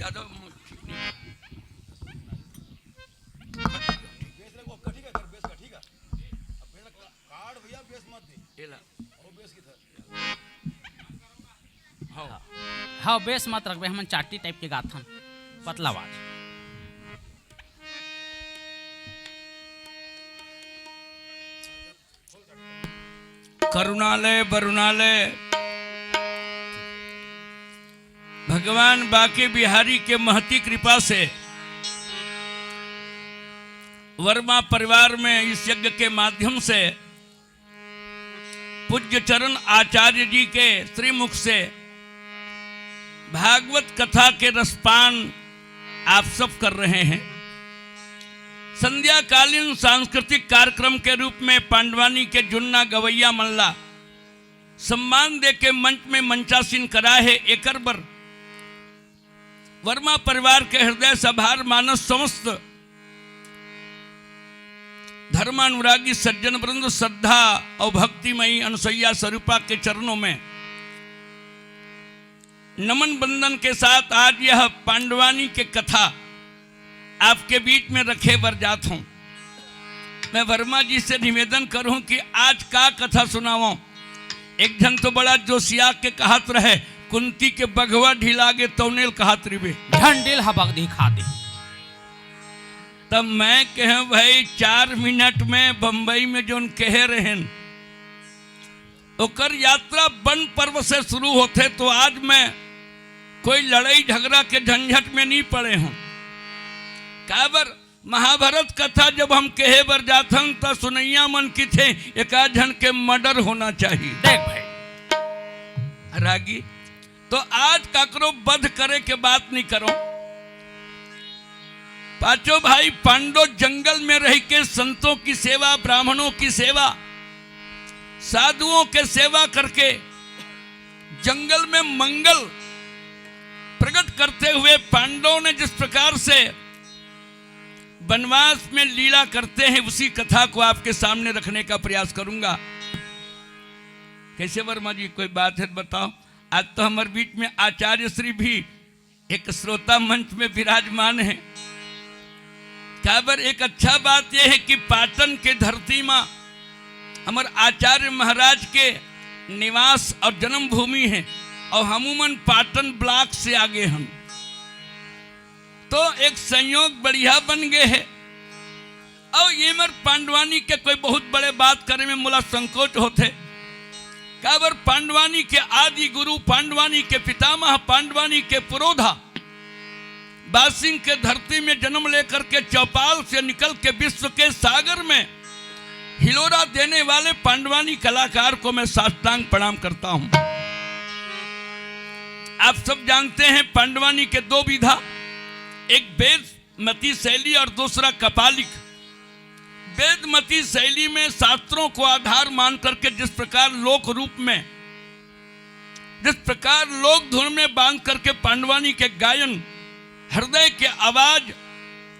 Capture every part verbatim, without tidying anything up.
ज्यादा ठीक नहीं। बेस रखो, ओकर ठीक है, सर, बेस का ठीक है। अब बेस का कार्ड भैया, बेस मत दे। ये ला। वो बेस की तरह। हाँ। हाँ, बेस मत रखबे, हमन चाटी टाइप के गाथन, पतला आवाज। करुणालय वरुणालय भगवान बांके बिहारी के महती कृपा से वर्मा परिवार में इस यज्ञ के माध्यम से पूज्य चरण आचार्य जी के श्रीमुख से भागवत कथा के रसपान आप सब कर रहे हैं। संध्याकालीन सांस्कृतिक कार्यक्रम के रूप में पांडवानी के जुन्ना गवैया मन ला सम्मान देके मंच में मंचासीन करा हे, एकर बर वर्मा परिवार के हृदय से आभार मानस समस्त धर्मानुरागी सज्जन वृंद, श्रद्धा और भक्तिमयी अनुसैया स्वरूपा के चरणों में नमन वंदन के साथ आज यह पांडवानी के कथा आपके बीच में रखे बर जात हूं। मैं वर्मा जी से निवेदन करूं कि आज का कथा सुनावं। एक झन तो बड़ा जोशिया के कहत रहे, "कुंती के बघवा ढिला गे तौनेल कहत रिबे।" झंडिल हा बगदी खा दे। तब मैं कहें, "भाई, चार मिनट में बम्बई में जोन कहे रहेन, ओकर यात्रा वन पर्व से शुरू होथे, तो आज मैं कोई लड़ाई झगड़ा के झंझट में नहीं पड़े हूं।" काबर महाभारत कथा जब हम कहे बर जाथन, त सुनैया मन किथे, "एकाध झन के मर्डर होना चाहिए।" देख भाई। रागी, तो आज काकरो वध करे के बात नहीं करो। पांचों भाई पांडव जंगल में रह के संतों की सेवा, ब्राह्मणों की सेवा, साधुओं के सेवा करके जंगल में मंगल प्रकट करते हुए पांडवों ने जिस प्रकार से वनवास में लीला करते हैं, उसी कथा को आपके सामने रखने का प्रयास करूंगा। कैसे वर्मा जी, कोई बात है तो बताओ। आज तो हमारे बीच में आचार्य श्री भी एक श्रोता मंच में विराजमान है। काबर एक अच्छा बात यह है कि पाटन के धरती मा हमर आचार्य महाराज के निवास और जन्मभूमि है, और हमू मन पाटन ब्लॉक से आगे हन, तो एक संयोग बढ़िया बन गए है। और ये मर पांडवानी के कोई बहुत बड़े बात करे में मोला संकोच होथे, काबर पांडवानी के आदि गुरु, पांडवानी के पितामह, पांडवानी के पुरोधा बासिंग के धरती में जन्म लेकर के चौपाल से निकल के विश्व के सागर में हिलोरा देने वाले पांडवानी कलाकार को मैं साष्टांग प्रणाम करता हूं। आप सब जानते हैं पांडवानी के दो विधा, एक वेदमती शैली और दूसरा कपालिक। वेदमती शैली में शास्त्रों को आधार मान करके जिस प्रकार लोक रूप में, जिस प्रकार लोक धुन में बांध करके पांडवानी के गायन, हृदय के आवाज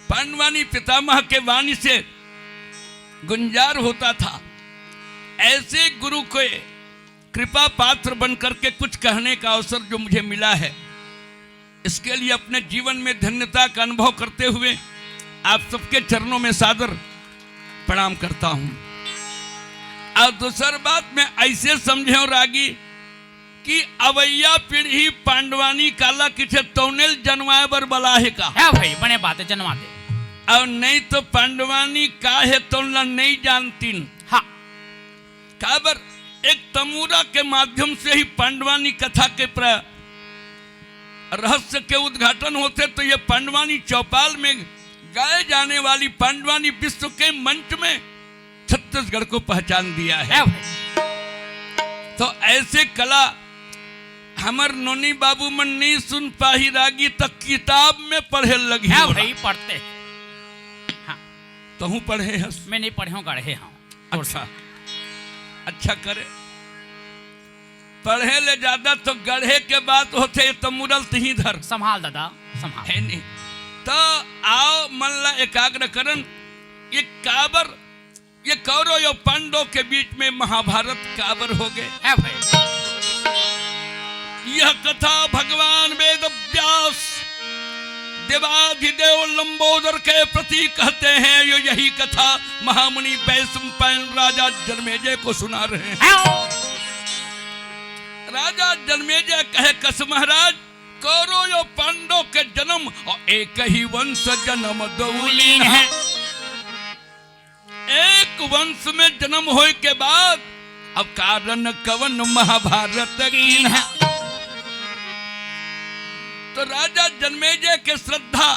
पांडवानी पितामह के वाणी से गुंजार होता था, ऐसे गुरु के कृपा पात्र बन करके कुछ कहने का अवसर जो मुझे मिला है, इसके लिए अपने जीवन में धन्यता का अनुभव करते हुए आप सबके चरणों में सादर प्रणाम करता हूं। और दूसर बात, मैं ऐसे समझे हूं रागी कि अवैया पीढ़ी पांडवानी काला किसे तौनेल जनवाए बर बला है का? है भाई, बने बात है, जनवा दे। और नहीं तो पांडवानी का है तौनला नहीं जानतीन। हाँ। काबर एक तमूरा के माध्यम से ही पांडवानी कथा के प्र-, रहस्य के उद्घाटन होथे, तो ये पांडवानी चौपाल में गाए जाने वाली पांडवानी विश्व के मंच में छत्तीसगढ़ को पहचान दिया है। है भाई। तो ऐसे कला हमर नोनी बाबू मन नहीं सुन पाही रागी, तक किताब में पढ़े लगी है होला। भाई, पढ़ते हैं। हाँ। तहूँ पढ़े हस? मैं नहीं पढ़े हूँ, गढ़े हूँ। अच्छा, अच्छा करे। पढ़े ले ज्यादा तो गढ़े के बात होथे, ये तो मुरल तिही धर। संभाल दादा, संभाल। है नहीं। तो आओ मन ला एकाग्र करन, ये काबर, ये कौरव और पांडव के बीच में महाभारत काबर हो गए? है भाई। यह कथा भगवान वेद व्यास देवाधिदेव लंबोदर के प्रति कहते हैं। यो यही कथा महामुनि वैशंपायन राजा जन्मेजय को सुना रहे हैं। राजा जन्मेजय कहे, कस महाराज, करो यो पांडव के जन्म, और एक ही वंश जन्म दो लीन है। एक वंश में जन्म होए के बाद अब कारण कवन महाभारत कीन है। तो राजा जन्मेजय के श्रद्धा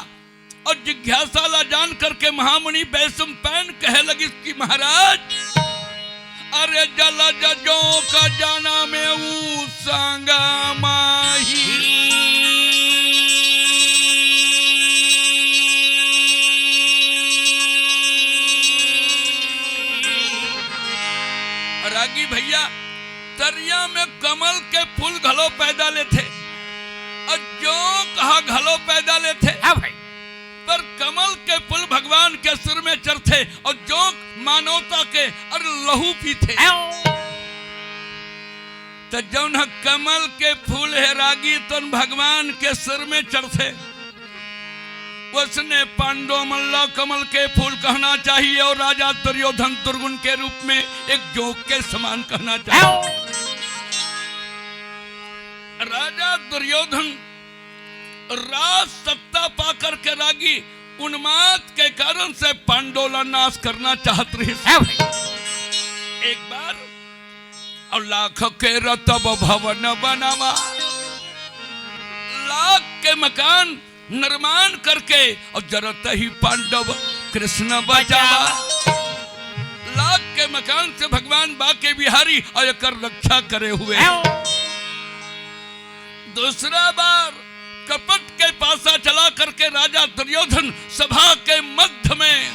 और जिज्ञासा ला जान करके महामुनि वैशंपायन कहे लगिस कि महाराज, अरे जलज जोंक जाना में ऊ संग माही। रागी भैया, तरिया में कमल के फूल घलो पैदा लेथे, और जोंक ह घलो पैदा लेथे। हाँ भाई। पर कमल के फूल भगवान के सिर में चढ़थे और जोंक मानवता के और लहू पीथे। तो जौन ह कमल के फूल हे रागी, तौन भगवान के सिर में चढ़थे। उसने पांडव मन ला कमल के फूल कहना चाहिए और राजा दुर्योधन दुर्गुण के रूप में एक जोंक के समान कहना चाहिए। राजा दुर्योधन राज सत्ता पा करके रागी उन्माद के कारण से पांडव ला नाश करना चाहत रहिस। हाँ भाई। एक बार, और लाख के रतब भवन बनावा, लाख के मकान निर्माण करके, और जरत ही पांडव कृष्ण बचावा। लाख के मकान से भगवान बाके बिहारी और एकर रक्षा करे हुए। दूसरा बार कपट के पासा चला करके राजा दुर्योधन सभा के मध्य में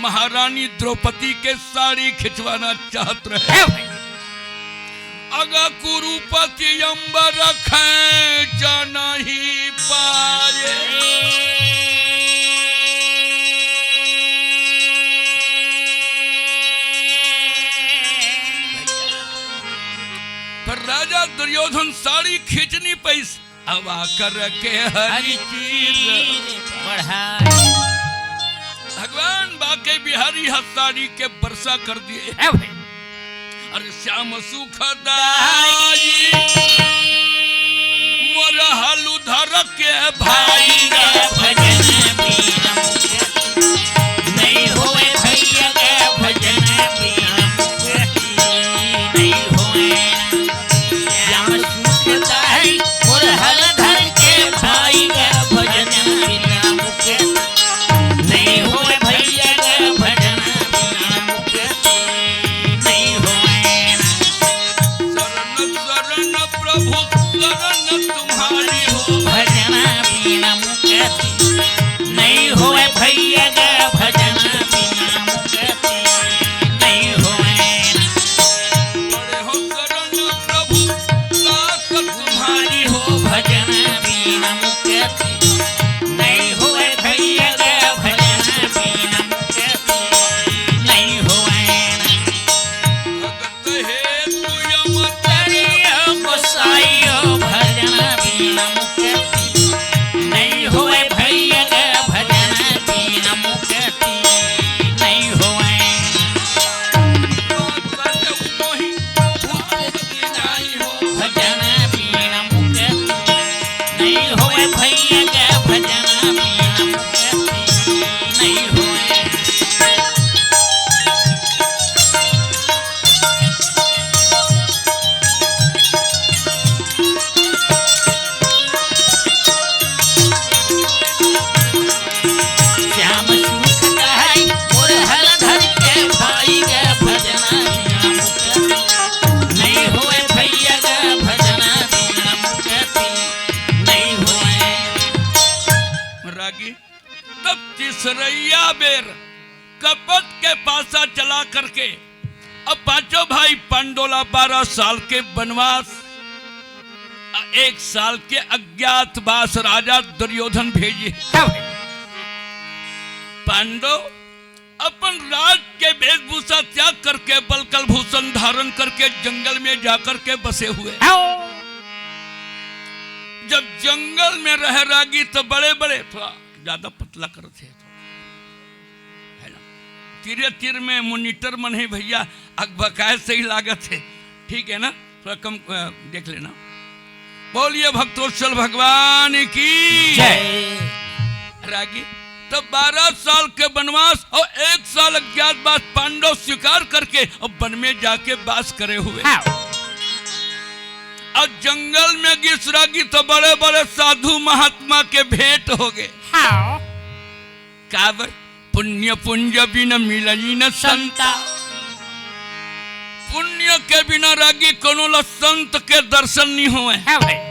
महारानी द्रौपदी के साड़ी खिंचवाना चाहत रहे। अग कुरुपति अंबर खींच नहीं पाए। पर राजा दुर्योधन साड़ी खींच नहीं पाइस। अवा करके हरि चीर। भगवान बाके बिहारी ह साड़ी के वर्षा कर दिए। अरे श्याम सुखदाई मोर हलुधर के भाई गा। भजन बीनम नहीं होए भैया गा, भजन बीनम नहीं होए। श्याम सुखदाई मोर हलधर के भाई गा, भजन बिना मुक्ति नहीं होए भैया गा, भजन बिना मुक्ति नहीं होए। शरण शरण प्रभु शरण तुम्हारी हो। भजन बिना मुक्ति नहीं होए भैया गा, भजन बिना मुक्ति नहीं होए। बड़े हो शरण प्रभु ताकत तुम्हारी हो। भजन बिना मुक्ति नहीं होए भैया गा, भजन बिना मुक्ति नहीं होए। भगत हेतु यम तरे गोसाई हो। भजन बिना मुक्ति नहीं होए भैया गा, भजन बिना मुक्ति नहीं होए। भजन बिना मुक्ति नहीं होए भैया गा, भजन बिना मुक्ति नहीं होए। श्याम सुख कहाई मोर हलधर के भाई गा, भजन बिना मुक्ति नहीं होए भैया गा, भजन बिना मुक्ति नहीं होए। रागी तब तीसरैया बेर कपट के पासा चला करके अब पांचों भाई पांडव ला बारह साल के वनवास, एक साल के अज्ञातवास राजा दुर्योधन भेजे। पांडव अपन राज के वेशभूषा त्याग करके बलकल भूषण धारण करके जंगल में जाकर के बसे हुए। जब जंगल में रहे रागी तो बड़े बड़े ज्यादा पतला करत हे, है ना? तीरे तीर में monitor मन हे भैया, अकबकाए सही लागत हे, ठीक है ना? थोड़ा कम, अ, देख लेना। बोलिए भक्तवत्सल भगवान की जय। रागी, तब बारह साल के वनवास और एक साल अज्ञातवास पांडव स्वीकार करके अब वन में जाके वास करे हुए। हाँ। और जंगल में गिस रागी तो बड़े बड़े साधु महात्मा के भेंट हो गए। हाँ। काबर? पुण्य पुंज बिन मिलई न संता। संता। पुण्य के बिना रागी कोनो ला संत के दर्शन नहीं होवे। हाँ भाई।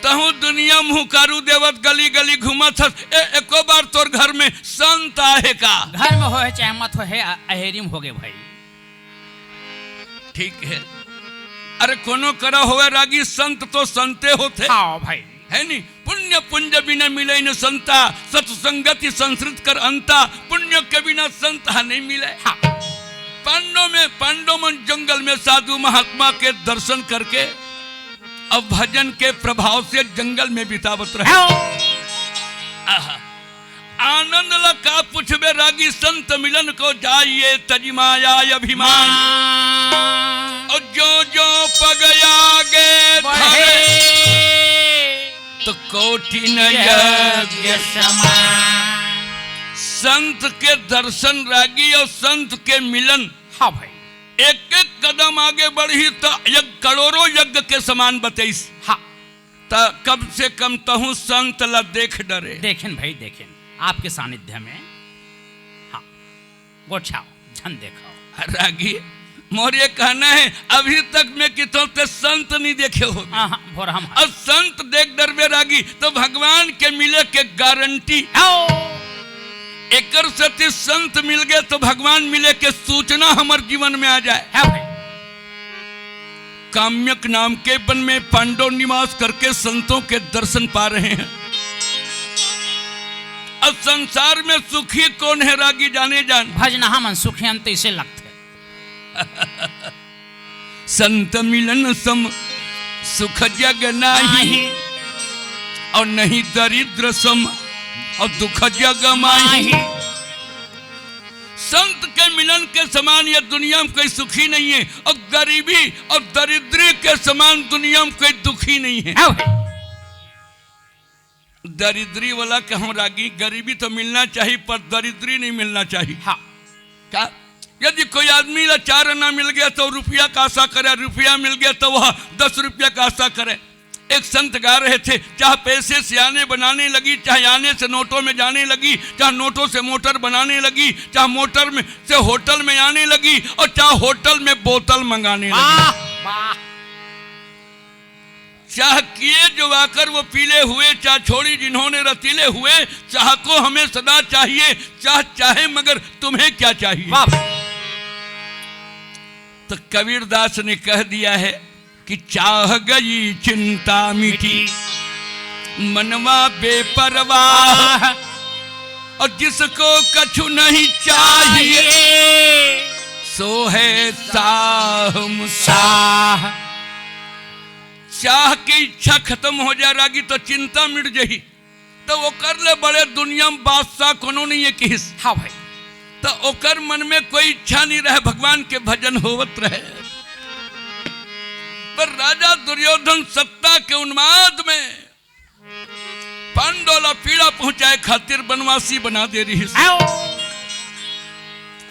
तहूँ दुनिया में हुंकारू देवत गली गली घूमत हस, ए, एको बार तोर घर में संत आहे का? घर में होहे चाहे मत होहे, अ-, अहेरी में होगे भाई। ठीक है। अरे कोनो करा होवे रागी, संत तो संते होथे। हाँ भाई। है नी? पुण्य पुंज बिन मिलई न संता, सत संगति संसृत कर अंता। पुण्य के बिना संत हा नहीं मिले। हाँ। पांडव में, पांडव मन जंगल में साधु महात्मा के दर्शन करके अब भजन के प्रभाव से जंगल में बितावत रहे। हाँ। आहा। आनंद ला का पूछबे रागी, संत मिलन को जाइए तजि माया अभिमान। मान। और जो जो पग आगे बढ़े। धरे तो कोटि न यज्ञ यज्ञ समान। संत के दर्शन रागी और संत के मिलन। हाँ भाई। एक एक कदम आगे बढ़ी तो यज्ञ, करोड़ों यज्ञ के समान बतईस। हाँ। त कम से कम तहूँ संत ला देख डरे। देखेन भाई, देखेन, आपके सानिध्य में। हाँ, गोठियाओ, झन देखाओ। रागी, मोर ये कहना है, अभी तक मैं कितों ते संत नहीं देखे हो। हाँ, हाँ, भोर हम। अब संत देख डरबे रागी, तो भगवान के मिले के गारंटी। आओ। एकर सेती संत मिल गए तो भगवान मिले के सूचना हमर जीवन में आ जाए। हाँ भाई। काम्यक नाम के वन में पांडव निवास करके संतों के दर्शन पा रहे हैं। अब संसार में सुखी कौन है रागी जाने जान। भजना हमन सुखी अंत इसे लगते। संत मिलन सम सुख जग नाही, नाही। और नहीं दरिद्र सम और दुख जग माही। माही। संत के मिलन के समान ये दुनिया में कोई सुखी नहीं है, और गरीबी और दरिद्री के समान दुनिया में कोई दुखी नहीं है। हाँ भाई। दरिद्री वाला कहूँ रागी, गरीबी तो मिलना चाहिए, पर दरिद्री नहीं मिलना चाहिए। हाँ। का? यदि कोई आदमी ला चार आना मिल गया तो रुपया का आशा करे, रुपया मिल गया तो वह दस रुपया का आशा करे। एक संत गा रहे थे, चाहे पैसे से आने बनाने लगी, चाहे आने से नोटों में जाने लगी, चाहे नोटों से मोटर बनाने लगी, चाहे मोटर में से होटल में आने लगी और चाहे होटल में बोतल मंगाने लगी। वाह, वाह। चाह किए जो आकर वो पीले हुए, चाह छोड़ी जिन्होंने रतीले हुए, चाह को हमें सदा चाहिए, चाह चाहे मगर तुम्हें क्या चाहिए? वाह। तो कबीरदास ने कह दिया है कि चाह गई चिंता मिटी, मनवा बेपरवाह, और जिसको कछु नहीं चाहिए, चाहिए। सो है साह मुसाह। साह। चाह के इच्छा खत्म हो जाए रागी तो चिंता मिट जही। तो ओकर ले बड़े दुनिया में बादशाह कोनो नहीं है किहिस। हाँ भाई। तो ओकर मन में कोई इच्छा नहीं रहे, भगवान के भजन होवत रहे। पर राजा दुर्योधन सत्ता के उन्माद में पांडव ला पीड़ा पहुंचाए खातिर वनवासी बना दे रहिस। आओ।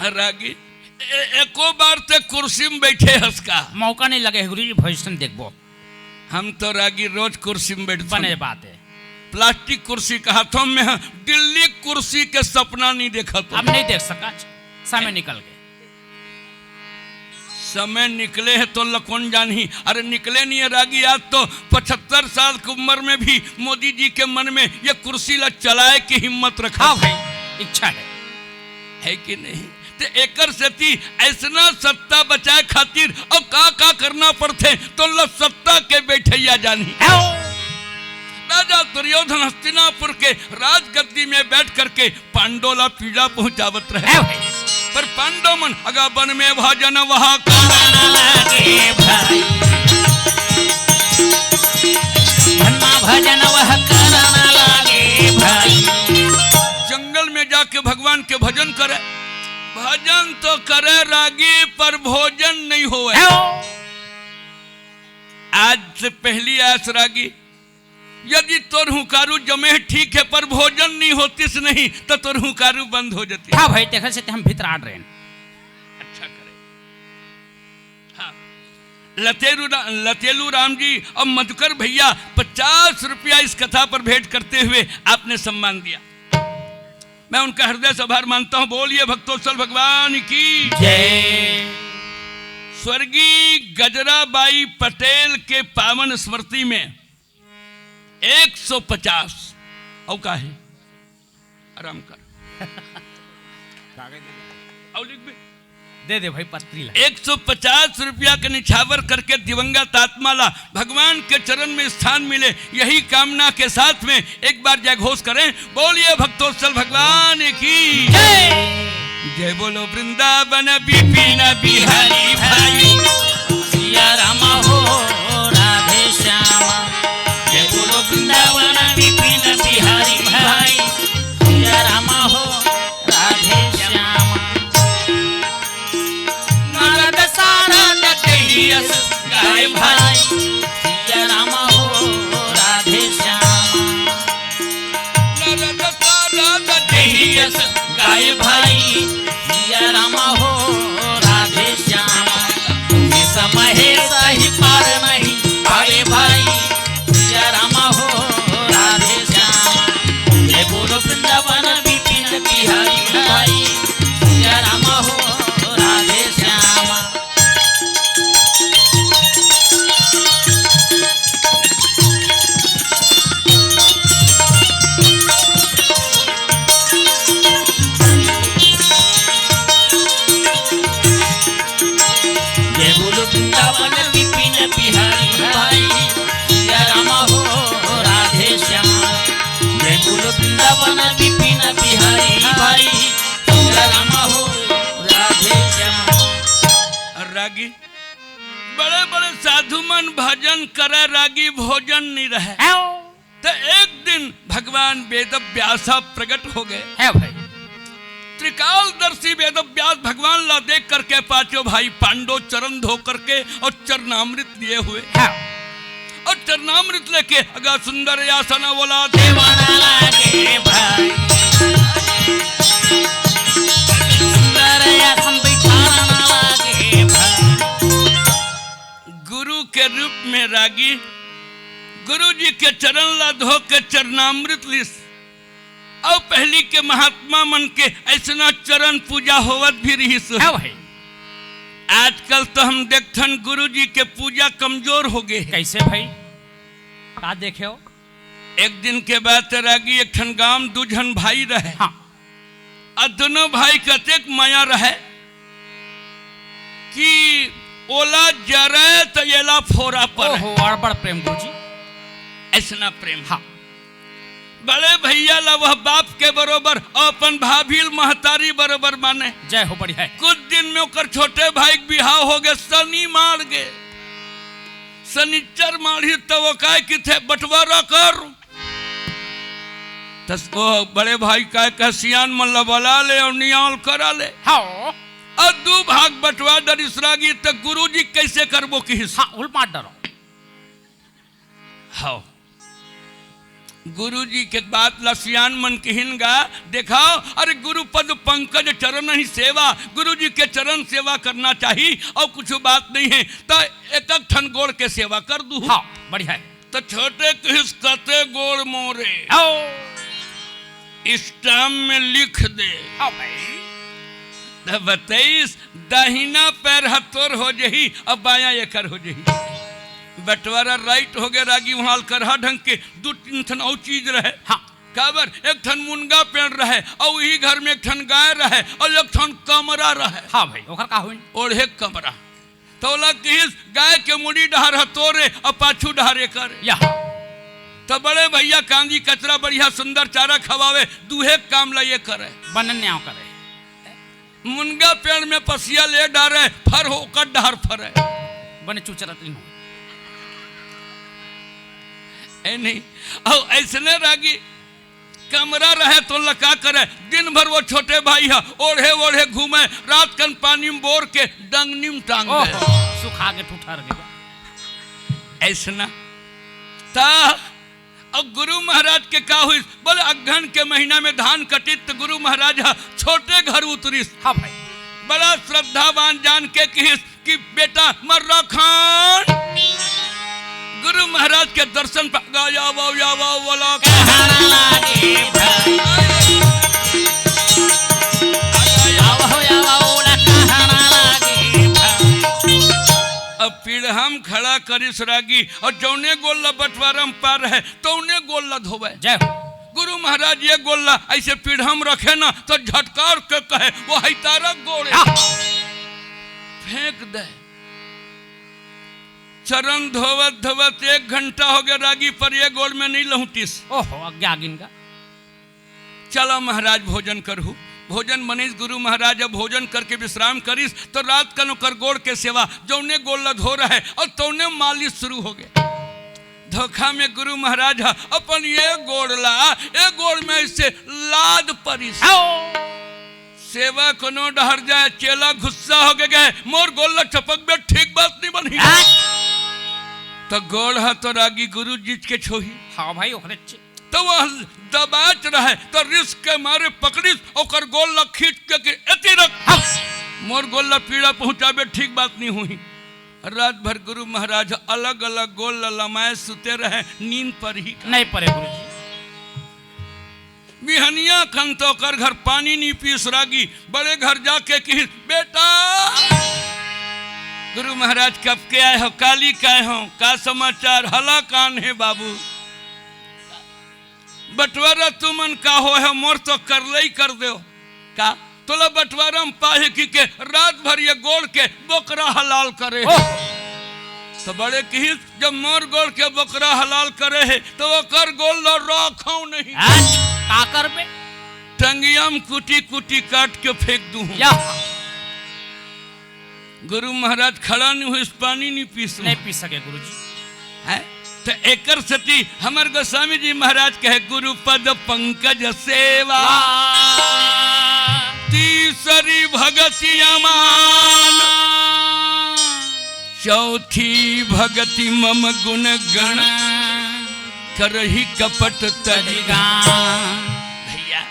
रागी, ए-, एको बार ते कुर्सी में बैठे हस का? मौका नहीं लगे गुरुजी, भविष्य में देखबो। हम तो रागी रोज कुर्सी में बैठथन। बने बात है। प्लास्टिक कुर्सी का हाथों में है, दिल्ली कुर्सी के सपना नहीं देखा तो। अब नहीं देख सका, समय निकल गए। समय निकले है तो लकोन जानही, अरे निकले नहीं है रागी। आज तो पचहत्तर साल की उम्र में भी मोदी जी के मन में ये कुर्सी ला चलाए की हिम्मत रखा। हाँ भाई, इच्छा है। है कि नहीं? ते एकर सेती ऐसना सत्ता बचाए खातिर अउ का-का करना पड़थे, तो ल सत्ता के बैठैया जानही। आओ। राजा दुर्योधन हस्तिनापुर के राजगद्दी में बैठ करके पांडव ला पीड़ा पहुंचावत रहे। आओ। पर पांडव मन अगा वन में भजन वहा करन लागे भाई। वन में भजन वहा करन लागे भाई। में जाके भगवान के भजन करे। भजन तो करे रागी, पर भोजन नहीं होवे। हाँ। आज से पहली आस रागी, यदि तोर हुंकारू जमे ठीक है, पर भोजन नहीं होतिस नहीं, तो तोर हुंकारू बंद हो जाती। हाँ भाई, तेखर से ते हम भितराड़ रहे हैं। अच्छा करे। हाँ। लतेलू रा-, लतेलू राम जी और मधुकर भैया पचास रुपया इस कथा पर भेंट करते हुए आपने सम्मान दिया। मैं उनका हृदय से आभार मानता हूँ। बोलिए भक्तोत्सल भगवान की जय। स्वर्गीय गजराबाई पटेल के पावन स्मृति में एक सौ पचास, और का है, आराम कर। कागज दे दे। और लिख भी। दे दे भाई, पत्री ला। एक सौ पचास रुपया के निछावर करके दिवंगत आत्मा ला भगवान के चरण में स्थान मिले, यही कामना के साथ में एक बार जय घोष करें। बोलिए भक्तोत्सल भगवान की जय। जय बोलो वृंदावन विपिन बिहारी भाई। सिया राम हो राधे श्याम। जय बोलो वृंदावन विपिन बिहारी भाई। सिया राम हो राधे श्याम। नारद सारद तेहियस गाय भाई। सिया राम हो राधे श्याम। नारद सारद तेहियस गाय भाई। सिया राम हो राधे श्याम। विष महेश ही पार नहीं पावे भाई। सिया राम हो राधे श्याम। जय बोलो वृंदावन विपिन बिहारी भाई। सिया राम हो राधे श्याम। जय बोलो वृंदावन विपिन बिहारी भाई। सिया राम हो राधे श्याम। जय बोलो वृंदावन विपिन बिहारी भाई। सिया राम हो राधे श्याम। रागी, बड़े बड़े साधु मन भजन करे, रागी भोजन नहीं रहे। आओ। तो एक दिन भगवान वेद व्यास प्रकट हो गए। है भाई। त्रिकालदर्शी वेद व्यास भगवान ला देख करके पांचों भाई पांडव चरण धो करके और चरणामृत लिए हुए। हाँ। और चरणामृत लेके अगर सुंदर आसन बोला देवाना लागे भाई। सुंदर आसन बिठाना लागे भाई। गुरु के रूप में रागी गुरु जी के चरण ला धो के चरणामृत लिस। अउ पहली के महात्मा मन के ऐसना चरण पूजा होवत भी रहिस। हाँ भाई। आजकल तो हम देखथन गुरु जी के पूजा कमजोर हो गए हे। कैसे भाई? का देखे हो? एक दिन के बात रागी, एक ठन गांव दू झन भाई रहे। हाँ। अउ दोनों भाई कतेक मया रहे कि ओला जरे त एला फोरा पर। ओहो, अड़बड़ प्रेम गुरुजी। ऐसना प्रेम। हाँ। बड़े भैया ला वह बाप के बरोबर अउ अपन भाभी ल महतारी बरोबर माने। जय हो, बढ़िया है। कुछ दिन में ओकर छोटे भाई के बिहाव हो गए, सनी माड़ गए। सनिच्चर माड़ही त वो काय किथे बंटवारा कर। त ओ बड़े भाई काय कह सियान मन ला बला ले अउ नियाल करा ले। हाँ। अउ दू भाग बंटवा डरिस रागी त गुरुजी कैसे करबो किहिस। हाँ, उल मार डरो। हाँ। गुरुजी के बात ला सियान मन किहिन गा, देखाओ, अरे गुरु पद पंकज चरण ही सेवा, गुरुजी के चरण सेवा करना चाही, अउ कुछ बात नहीं है, त एक एक ठन गोड़ के सेवा कर दू। हाँ, बढ़िया है। त छोटे किहिस कते गोड़ मोरे। आओ। स्टाम्प में लिख दे। हाँ भाई। त बतइस, दाहिना पैर ह तोर हो जही, अउ बायां एकर हो जही। बंटवारा राइट हो गए रागी, उहां ल करहा ढंग के दू तीन ठन अउ चीज रहे। हाँ। काबर, एक ठन मुनगा पेड़ रहे, अउ इही घर में एक ठन गाय रहे, अउ एक ठन कमरा रहे। हाँ भाई, ओकर का होई? ओढ़े कमरा। त ओला किहिस, गाय के मुड़ी डहर ह तोरे, अउ पाछू डहर एकर। या। त बड़े भैया कांदी कचरा बढ़िया सुंदर चारा खवावे, दूहे काम ला ये करे। बनन न्याव करे। मुनगा पेड़ में पसिया ले डारे, फर हो ओकर डहर फरे। बने चुचरत नहीं हो। ए नहीं, अउ ऐसने रागी कमरा रहे तो लका करे, दिन भर वो छोटे भाई ह ओढ़े ओढ़े घूमे, रात कन पानी में बोर के डंगनी में टांग दे। ओहो, सुखा के ठुठर गया। ऐसना। त अब गुरु महाराज के का हुई? बोले, अगहन के महीना में धान कटिस त गुरु महाराज ह छोटे घर उतरिस। हाँ भाई। बड़ा श्रद्धावान जान के किहिस कि बेटा मर्रा खान, गुरु महाराज के दर्शन पा गा, या वाओ, या वाओ, वाला। कहना लागे भाई। या वाओ, या वाओ, वाला कहना लागे भाई। अब पीढ़ा म खड़ा करिस रागी, अउ जौने गोड़ ला बंटवारा म पाय रहे, तौने गोड़ ला धोवे। जय हो। गुरु महाराज ये गोड़ ला ऐसे पीढ़ा म रखे ना, त झटकार के कहे, "वो है तारा गोड़े।" हाँ। फेंक दे। चरण धोवत धोवत एक घंटा हो गया रागी, पर ये गोड़ में नहीं लहुटिस। ओहो, अज्ञा गिन गा। चला महाराज, भोजन करहू। भोजन बनिस, गुरु महाराज अब भोजन करके विश्राम करिस, त रात कन ओकर गोड़ के सेवा, जौने गोड़ ला धो रहे, अउ तौने मालिश शुरू हो गया। धोखा में गुरु महाराज ह अपन ये गोड़ ला, ये गोड़ में ऐसे लाद परिस। आओ। सेवा कोनो डहर जाए, चेला गुस्सा हो के कहे, "मोर गोड़ ला चपकबे, ठीक बात नहीं बनही।" हाँ। त गोड़ ह तो रागी गुरु जी के छोही। हाँ भाई, ओकरे चे- त वो दबाच रहे, त रिस के मारे पकड़िस, ओकर गोड़ ला खींच के कि एती रख, हाँ। मोर गोड़ ला पीड़ा पहुंचाबे, ठीक बात नहीं हुई। रात भर गुरु महाराज अलग-अलग गोड़ ला लमाए सुते रहे, नींद परही का? नहीं परे गुरु जी। बिहनिया कन तो ओकर घर पानी नहीं पीस रागी, बड़े घर जाके किहिस, "बेटा, गुरु महाराज कब के आए हो, काली के आए हो, का समाचार, हला कान है बाबू?" बंटवारा तुमन का होय हे, मोर तो करलई कर देव। का? तोला बंटवारा म पाहे कि के रात भर ये गोड़ के बोकरा हलाल करे हे। ओह! त बड़े किहिस, जब मोर गोड़ के बोकरा हलाल करे हे, त ओकर गोड़ ल राखव नहीं। हैं? का करबे? टंगिया म कुटी कुटी काट के फेंक दूहूं। या। गुरु महाराज खड़ा नहीं होइस, पानी नहीं पीस। नहीं पी सके गुरु जी। हैं? त एकर सेती हमर गोस्वामी जी महाराज कहे, "गुरु पद पंकज सेवा, वाह। तीसरी भगति अमान, चौथी भगति मम गुण गण, करही कपट तजि गान।" भैया,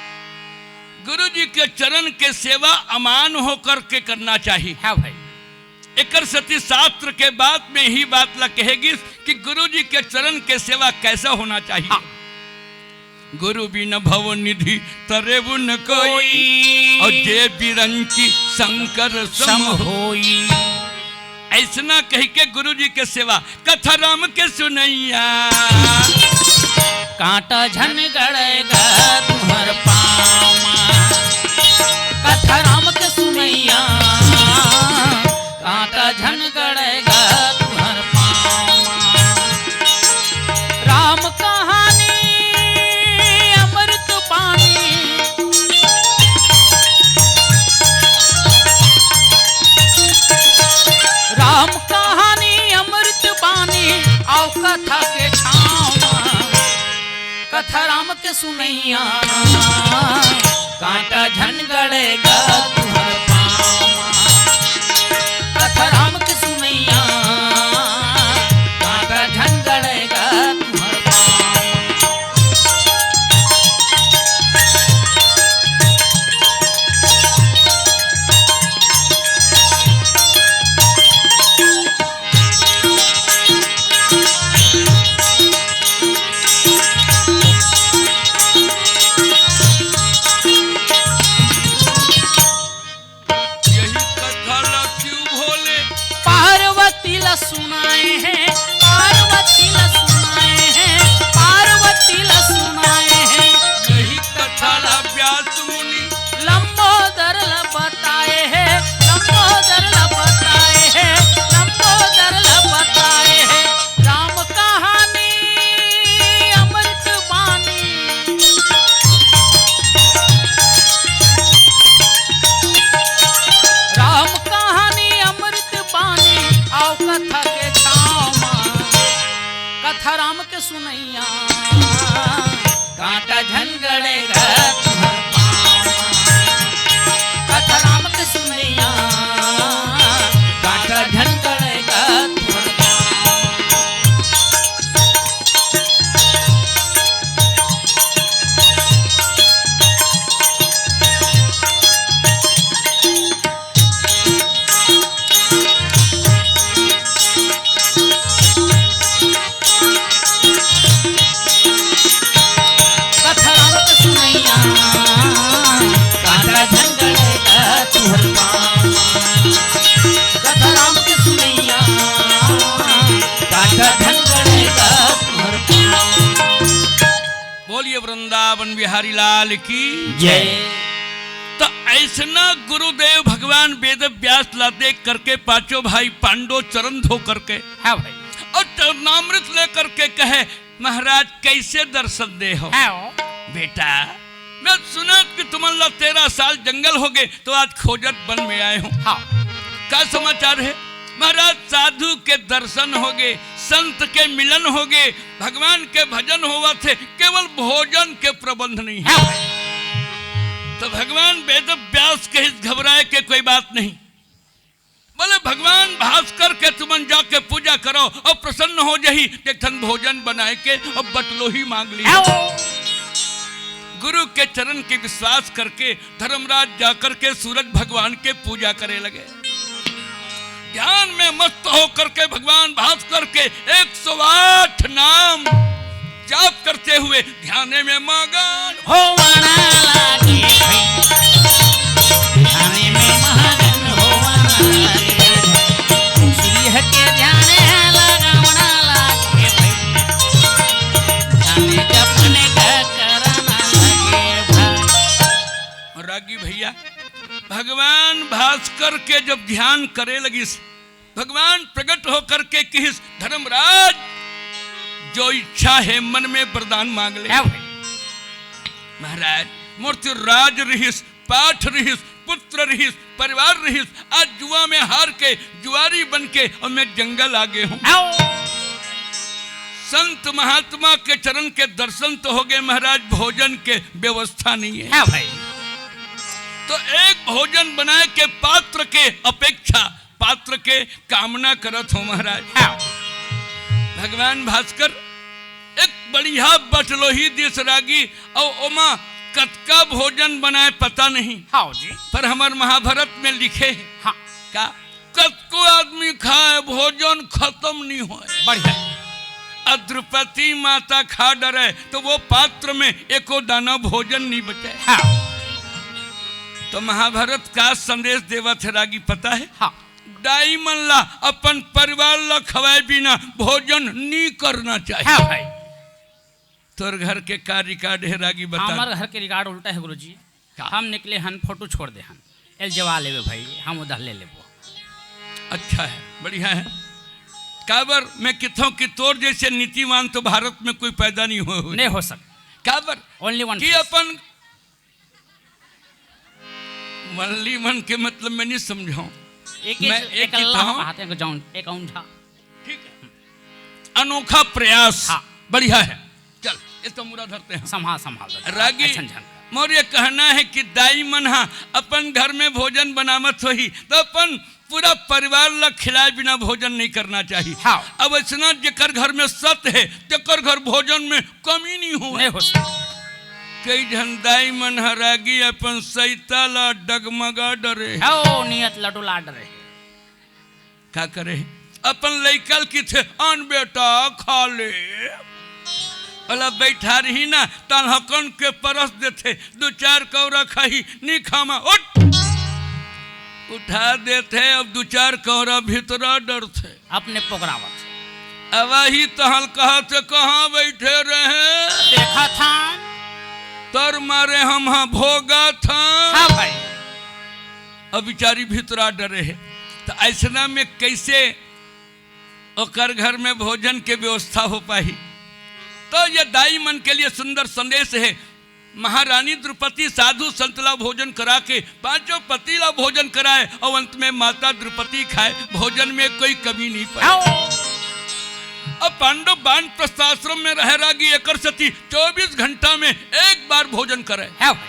गुरु जी के चरण के सेवा अमान होकर के करना चाहिए। हाँ भाई। एकर सेती शास्त्र के बात में ही बात ला कहे गिस कि गुरु जी के चरण के सेवा कैसा होना चाहिए। हाँ। गुरु बिन भव निधि तरेउ न कोई, कोई। और जे बिरंची शंकर सम सम होई। ऐसना कहि के गुरु जी के सेवा कथा राम के सुनैया। कांटा झन गड़ेगा तुम्हर पाँव मा। कथा राम के सुनैया। कांटा झन गड़ेगा तुम्हर पाँव मा। राम कहानी अमृत पानी। राम कहानी अमृत पानी, अउ कथा के छाँव मा। कथा राम के सुनैया, कांटा झन गड़ेगा तुम्हर पाँव मा। कथा राम के सुनैया, कांटा झन गड़ेगा तुम्हर पाँव मा। बिहारी लाल की जय। तो ऐसना गुरुदेव भगवान वेद व्यास ला देख करके पांचों भाई पांडो चरण धो करके हाँ भाई। और चरणामृत लेकर के कहे, महाराज, कैसे दर्शन दे हो? हाँ। बेटा, मैं सुना कि तुमन ला तेरह साल जंगल हो गए, तो आज खोजत बन में आए हूँ। हाँ। का समाचार है? महाराज, साधु के दर्शन हो गए, संत के मिलन हो गए, भगवान के भजन होवत हे, केवल भोजन के प्रबंध नहीं है। हाँ। तो भगवान वेद व्यास कहिस, घबराए के कोई बात नहीं। बोले, भगवान भास्कर के तुमन जाके पूजा करो और प्रसन्न हो जही, एक ठन भोजन बनाए के और बटलोही मांग ली। हाँ। गुरु के चरण के विश्वास करके धर्मराज जाकर के सूरज भगवान के पूजा करे लगे। ध्यान में मस्त होकर के भगवान भास्कर के एक सौ आठ नाम जाप करते हुए ध्यान में मगन होवना लागे भाई। ध्यान में मगन होवना लागे। सिंह के ध्यान लगावना लागे भाई। ध्यान जपने का करना लागे भाई। रागी भैया, भगवान भास्कर के जब ध्यान करे लगिस, भगवान प्रकट होकर के किहिस, धर्मराज, जो इच्छा है मन में वरदान मांग ले। क्या भाई? महाराज, मोर तो राज रिहिस, पाठ रिहिस, पुत्र रिहिस, परिवार रिहिस, आज जुआ में हार के जुआरी बन के और मैं जंगल आ गए हूँ। आओ। संत महात्मा के चरण के दर्शन तो हो गए महाराज, भोजन के व्यवस्था नहीं है। हाँ भाई। तो एक भोजन बनाए के पात्र के अपेक्षा, पात्र के कामना करत हो महाराज। हाँ। भगवान भास्कर एक बढ़िया बटलोही दिस रागी, और ओमा कतका भोजन बनाए पता नहीं। हाँ जी। पर हमर महाभारत में लिखे हे। हाँ। का? कतको आदमी खाए, भोजन खत्म नहीं होए। बढ़िया। अ द्रौपदी माता खा डरे तो वो पात्र में एको दाना भोजन नहीं बचे। हाँ। तो महाभारत का संदेश देवत हे रागी पता है? हाँ। दाई मन ला अपन परिवार ला खवाए बिना भोजन नहीं करना चाहिए। हाँ भाई। तोर घर के का रिकॉर्ड है रागी, बता। हमारे घर के रिकॉर्ड उल्टा है गुरुजी। का? हम निकले हन, फोटो छोड़ दे हन। एल जवा लेवे भाई, हम उधर ले लेबो। अच्छा है, बढ़िया है। काबर मैं किथों कि तोर जैसे नीतिवान तो भारत में कोई पैदा नहीं हुए हुए। नहीं हो सक। काबर? Only one कि face। अपन वल्ली मन के मतलब मैं नहीं समझाऊं। एक, मैं एक, एक एक अल्लाह किथों। बात है, एक जाऊं, एक औंधा। ठीक है, अनोखा प्रयास। हाँ। बढ़िया है। चल, ये तो मुरा धरते हैं। संभाल, संभाल दे। रागी, अच्छा, झन। मोर ये कहना है कि दाई मन हा अपन घर में भोजन बनावत होही, तो अपन पूरा परिवार ला खिलाए बिना भोजन नहीं करना चाहिए। हाँ। अब ऐसना जेकर घर में सत है, तेकर घर भोजन में कमी नहीं हो। नहीं हो सकता। कई झन दाई मन हा रागी अपन सैता ला डगमगा डरे। ओ, नियत लटुला डरे। का करे? अपन लइका ल किथे, "आन बेटा, खा ले।" ओला बैठा रही ना, तलहकन के परस देथे, दू चार कौरा खाही, "नी खामा, उठ।" उठा देथे, अब दू चार कौरा भीतरा डरथे। अपने पोगरावत। अब वही तहल कहत हे, "कहाँ बैठे रहे?" देखा था। तर मारे हम हाँ भोगा था। हाँ भाई। अब बिचारी भीतरा डरे हे। तो ऐसना में कैसे ओकर घर में भोजन के व्यवस्था हो पाही? तो ये दाई मन के लिए सुंदर संदेश है। महारानी द्रौपदी साधु संत ला भोजन करा के पांचों पति ला भोजन कराए और अंत में माता द्रौपदी खाए, भोजन में कोई कमी नहीं पाए। आओ। अब पांडव वानप्रस्थाश्रम में रह रागी एकर सती चौबीस घंटा में एक बार भोजन करे। हाँ भाई।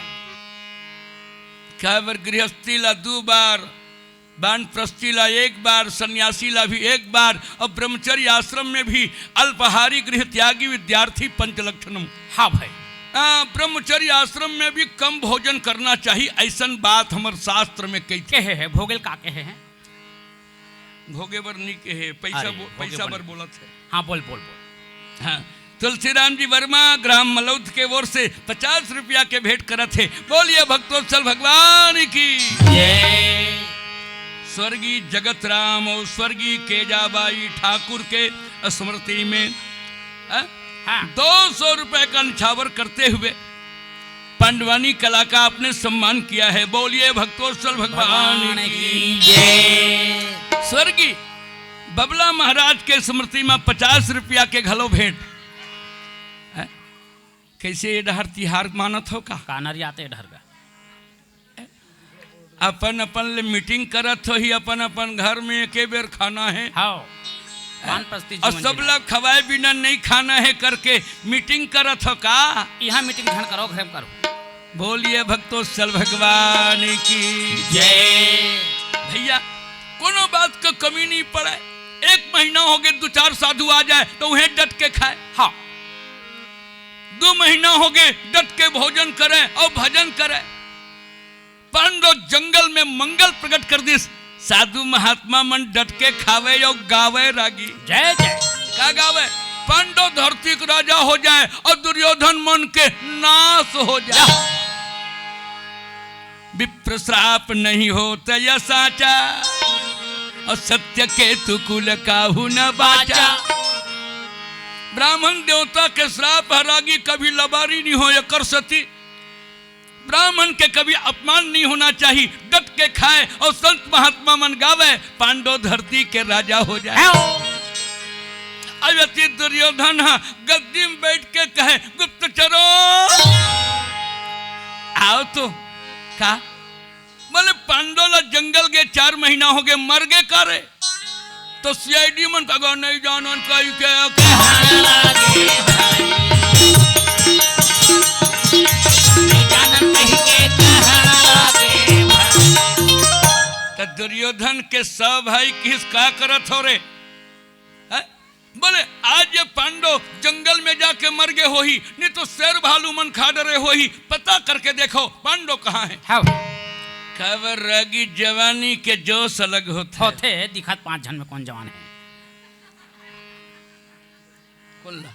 काबर गृहस्थी ला दो बार, वानप्रस्थी ला एक बार, सन्यासी ला भी एक बार, और ब्रह्मचर्य आश्रम में भी अल्पाहारी गृह त्यागी विद्यार्थी पंच लक्षणम। हाँ भाई। हाँ, ब्रह्मचर्य आश्रम में भी कम भोजन करना चाहिए, ऐसन बात हमर शास्त्र में कही। कहे है, भोगेल का कहे है? भोगे बर नी कहे, पैसा अरे, बो-, भोगे पैसा बर बर बोलत है। हाँ, बोल, बोल, बोल। हाँ, तुलसीराम जी वर्मा ग्राम मलौद के ओर से पचास रुपया के भेंट करत हे। बोलिए भक्तोत्सल भगवान की जय। स्वर्गीय जगत राम और स्वर्गीय केजाबाई ठाकुर के स्मृति में, हाँ? हाँ। दो सौ रुपए का न्छावर करते हुए पांडवानी कला का आपने सम्मान किया है। बोलिए भक्तोत्सल भगवान भगवान की की जय। स्वर्गीय बबला महाराज के स्मृति में पचास रुपया के घलो भेंट। हैं? कैसे ये डहर तिहार मानत हो का? कानर जाते डहर का। अपन अपन ले मीटिंग करत हो ही, अपन अपन घर में एके बेर खाना है। हाँ। वानप्रस्थ और जीवन सब जीना। लोग खवाए बिना नहीं खाना है करके मीटिंग करत हो का? यहाँ मीटिंग झन करो, घर में करो। बोलिए भक्तोत्सल भगवान की जय। भैया, कोनो बात का कमी नहीं पड़े। एक महीना हो गए, दो चार साधु आ जाए तो उहें डट के खाए। हाँ। दो महीना हो गए, डट के भोजन करे और भजन करे। पांडव जंगल में मंगल प्रकट कर दिस। साधु महात्मा मन डट के खावे और गावे रागी। जय जय। का गावे? पांडव धरती के राजा हो जाए और दुर्योधन मन के नाश हो जाए। विप्र श्राप नहीं होत यह साचा, और सत्य केतु कुल काहू न बाचा। ब्राह्मण देवता के श्राप है रागी, कभी लबारी नहीं हो एकर सती। ब्राह्मण के कभी अपमान नहीं होना चाहिए, डट के खाए और संत महात्मा मन गावे, पांडव धरती के राजा हो जाए। हाँ। अब यदि दुर्योधन ह गद्दी में बैठ के कहे, "गुप्तचरो, आओ तो।" का? बोले, "पांडव ला जंगल के चार महीना हो गए, मर गए का रे?" तो सीआईडी मन का गा नहीं जानन कही के कहन लागे भाई। नहीं जानन कही के कहन लागे भाई। तो दुर्योधन के सब भाई किस का करत हो रे? हैं? बोले, "आज ये पांडव जंगल में जाके मर गए होही, नहीं तो शेर भालू मन खा डरे होही, पता करके देखो पांडव कहाँ है?" हाँ। काबर रागी, जवानी के जोश अलग होथे। होथे, दिखत पांच झन में कौन जवान है? कोल्ला।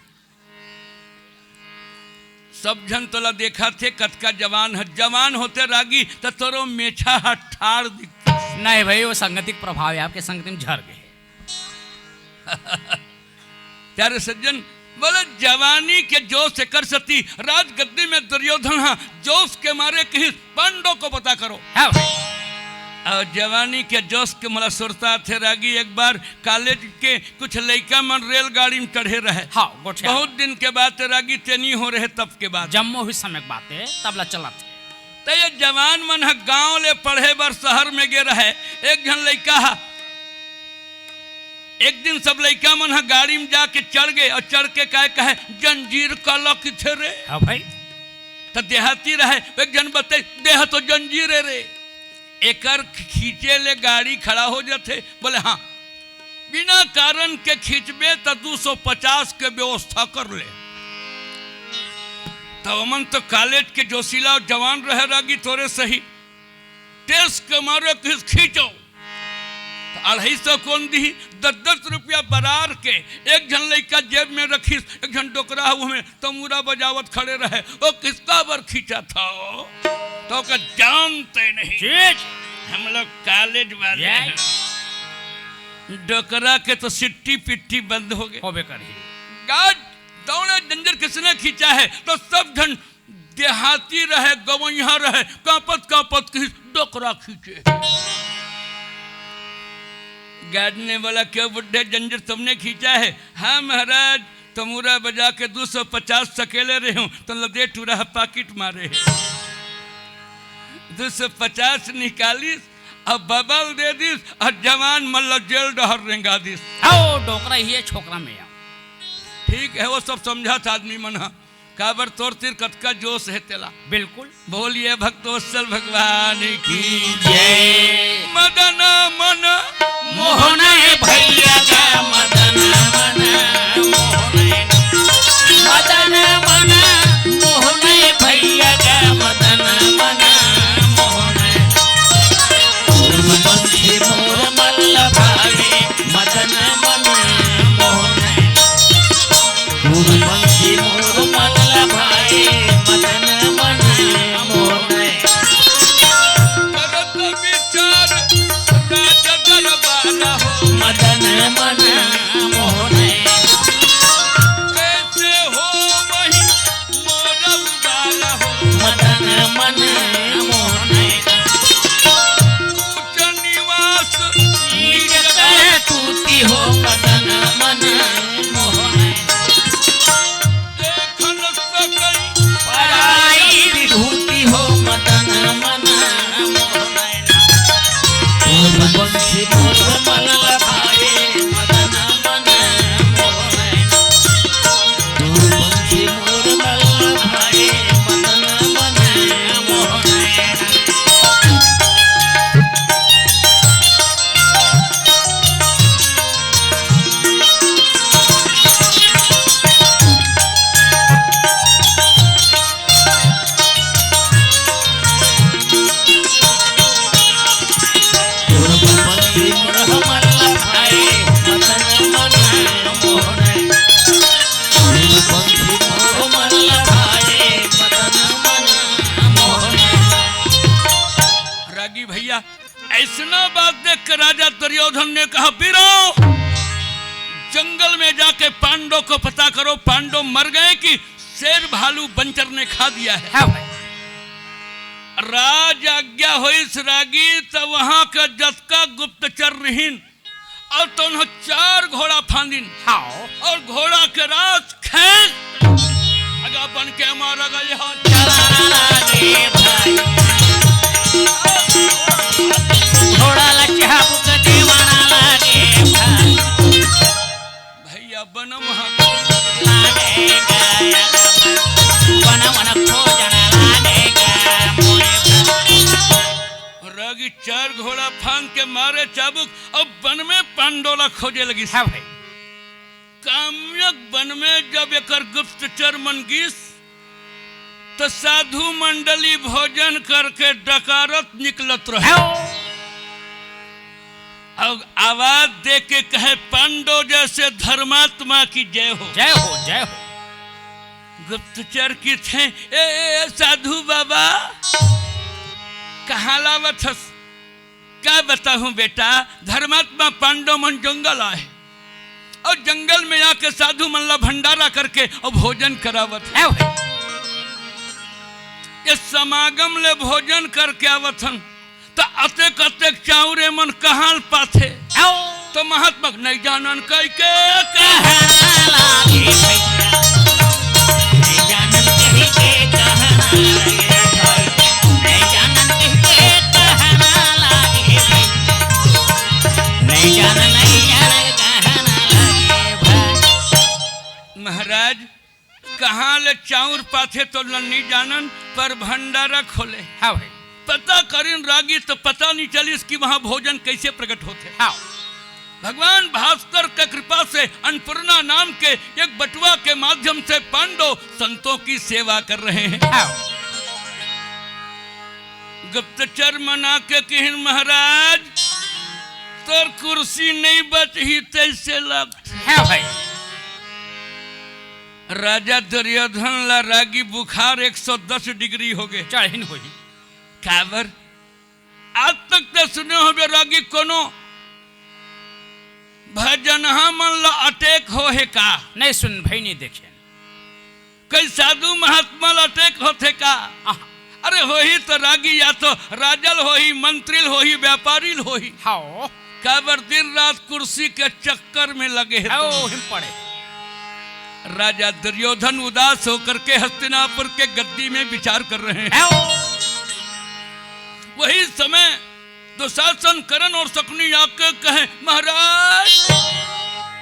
सब झन तोला देखत हे, कतका जवान ह। जवान होते रागी, त तोरो मेछा ह ठाड़ दिखते। नहीं भाई, वो संगति के प्रभाव है, आपके संगति में झर गए। प्यारे सज्जन, बोले, जवानी के जोश एकर सती राजगद्दी में दुर्योधन ह जोश के मारे कहिस, "पांडव को पता करो।" हाँ भाई। और जवानी के जोश के मला सुरता थे रागी, एक बार कॉलेज के कुछ लइका मन रेलगाड़ी में चढ़े रहे। हाँ, गोठिया। बहुत दिन के बात है रागी, तेनी हो रहे तब के बात। जम्मो ही समय के बात है, तब ला चलत है। त ये जवान मन ह गांव ले पढ़े बर शहर में गे रहे। एक झन लइका ह, एक दिन सब लइका मन ह गाड़ी में जाके चढ़ गए और चढ़ के काय कहे, "जंजीर काला किथे रे?" हाँ भाई। त देहाती रहे, एक झन बताई, "देह तो जंजीर है रे, एकर खींचे ले गाड़ी खड़ा हो जाथे।" बोले, "हाँ।" बिना कारण के खींचबे त दू सौ पचास के व्यवस्था कर ले। त ओमन तो कॉलेज के जोशीला जवान रहे रागी तोरे सही। टेस के मारे किस खींचो त अढ़ाई सौ कौन दी? दस दस रुपया बरार के एक झन लइका जेब में रखिस, एक झन डोकरा हुआ में तमूरा बजावत खड़े रहे, "ओ किसका बर खींचा था?" तो का जानते नहीं। चीज। हम लोग कॉलेज वाले यही। हैं। डोकरा के तो सिट्टी पिट्टी बंद हो गए। होबे करही। गाज दौड़े जंजीर किसने खींचा है, तो सब झन देहाती रहे, गवैया रहे, कांपत कांपत किस डोकरा खींचे। गाज ने बोला, "क्यों बुड्ढे, जंजीर तुमने खींचा है?" "हाँ महाराज, तमूरा बजा के दू सौ पचास सकेले रहे हूँ, तो लदे टूरा पाकिट मारे है।" दू सौ पचास निकालिस, अब बबल दे दिस, और जवान मन ल जेल डहर रेंगा दिस। आओ, डोकरा ही है, छोकरा में आओ। ठीक है, वो सब समझा था आदमी मन, हाँ। काबर तोर तीर कतका जोश है तेला। बिल्कुल। बोलिए भक्तवत्सल भगवान की जय। मदन मन मोहन है भैया का, मदन मन मोहन है। मदन मन मोहन है भैया का, मदन मन मोहन है। मोर पंखी मोर मल्ल भावे, मदन मन मोहन है। मोर पंखी मोर मल्ल भाए, मदन मन मोहन। करत विचार राज दरबार हो। मदन मन मोहन। कैसे हो मोह नैना। ऊंच निवास नीच कह तूती हो मदन मन मोह नैना। देख न सकई पराई विभूति हो मदन मन मोह नैना। मोर पंखी मोर मल्ल भाए मदन मन मोह नैना। मोर पंखी मोर मल्ल भाए मदन मन मोह नैना। रागी भैया, ऐसना बात देख के राजा दुर्योधन ने कहा, "वीरों, जंगल में जाके पांडव को पता करो, पांडव मर गए कि शेर भालू बंचर ने खा दिया है।" हाँ भाई। राज आज्ञा होइस रागी, त वहां का जतका गुप्तचर रहिन, अउ तोन ह चार घोड़ा फांदिन। हाँ। अउ घोड़ा के राज खेस। अगा बन के मारा गया। चलाना लागे भाई। घोड़ा ला चाबुक देवाना लागे भाई। भैया बनम ह लागे गया। बनम न खोजना लागे गया मोरे भाई। रागी चार घोड़ा फांद के मारे चाबुक, अब बन में पांडव ला खोजे लगिस। हाँ भाई। काम्यक बन में जब एकर गुप्तचर मन गिस, त साधु मंडली भोजन करके डकारत निकलत रहे। हाँ। अब आवाज दे के कहे, "पांडव जैसे धर्मात्मा की जय हो।" जय हो, जय हो। गुप्तचर किथे, "ए, ए, ए, साधु बाबा, कहाँ लावत हस?" "का बताहूँ बेटा, धर्मात्मा पांडव मन जंगल आए अउ जंगल में आके साधु मन ला भंडारा करके अउ भोजन करावत हे।" ए भाई। ये समागम ले भोजन करके आवत हन, त अतेक अतेक चाउर ए मन कहाँ ल पाथे? आओ। त महात्मा नहीं जानन कहि के कहना लागे भैया। नहीं जानन कहि के कहना लागे भाई। नहीं जानन कहि के कहना लागे भाई। नहीं जानन, नहीं जानन कहना लागे भाई। महाराज, कहाँ ले चाउर पाथे तो ल-, नहीं जानन, पर भंडारा खोले। हाँ भाई। पता करिन रागी तो पता नहीं चलिस कि वहाँ भोजन कैसे प्रकट होथे। हाँ। भगवान भास्कर के कृपा से अन्नपूर्णा नाम के एक बटुआ के माध्यम से पांडव संतों की सेवा कर रहे हैं। हाँ। गुप्तचर मन आके किहिन, "महाराज, तोर कुर्सी नहीं बचही तैसे लगथे।" हाँ भाई। राजा दुर्योधन ला रागी बुखार एक सौ दस डिग्री हो गए। चढ़िन होही। काबर? आज तक ते सुने होबे रागी कोनो भजनहा मन ला अटैक हो हे का? नहीं सुन भाई, नहीं देखे। कई साधु महात्मा ला अटैक होथे का? आह। अरे होही तो रागी या तो राजल होही, मंत्रिल होही, व्यापारील होही। हाँ। काबर दिन रात कुर्सी के चक्कर में लगे हे हाँ, तो। हिम पड़े। राजा दुर्योधन उदास होकर के हस्तिनापुर के गद्दी में विचार कर रहे हैं। हाँ। वही समय दुशासन, करण और शकुनि आके कहे, "महाराज,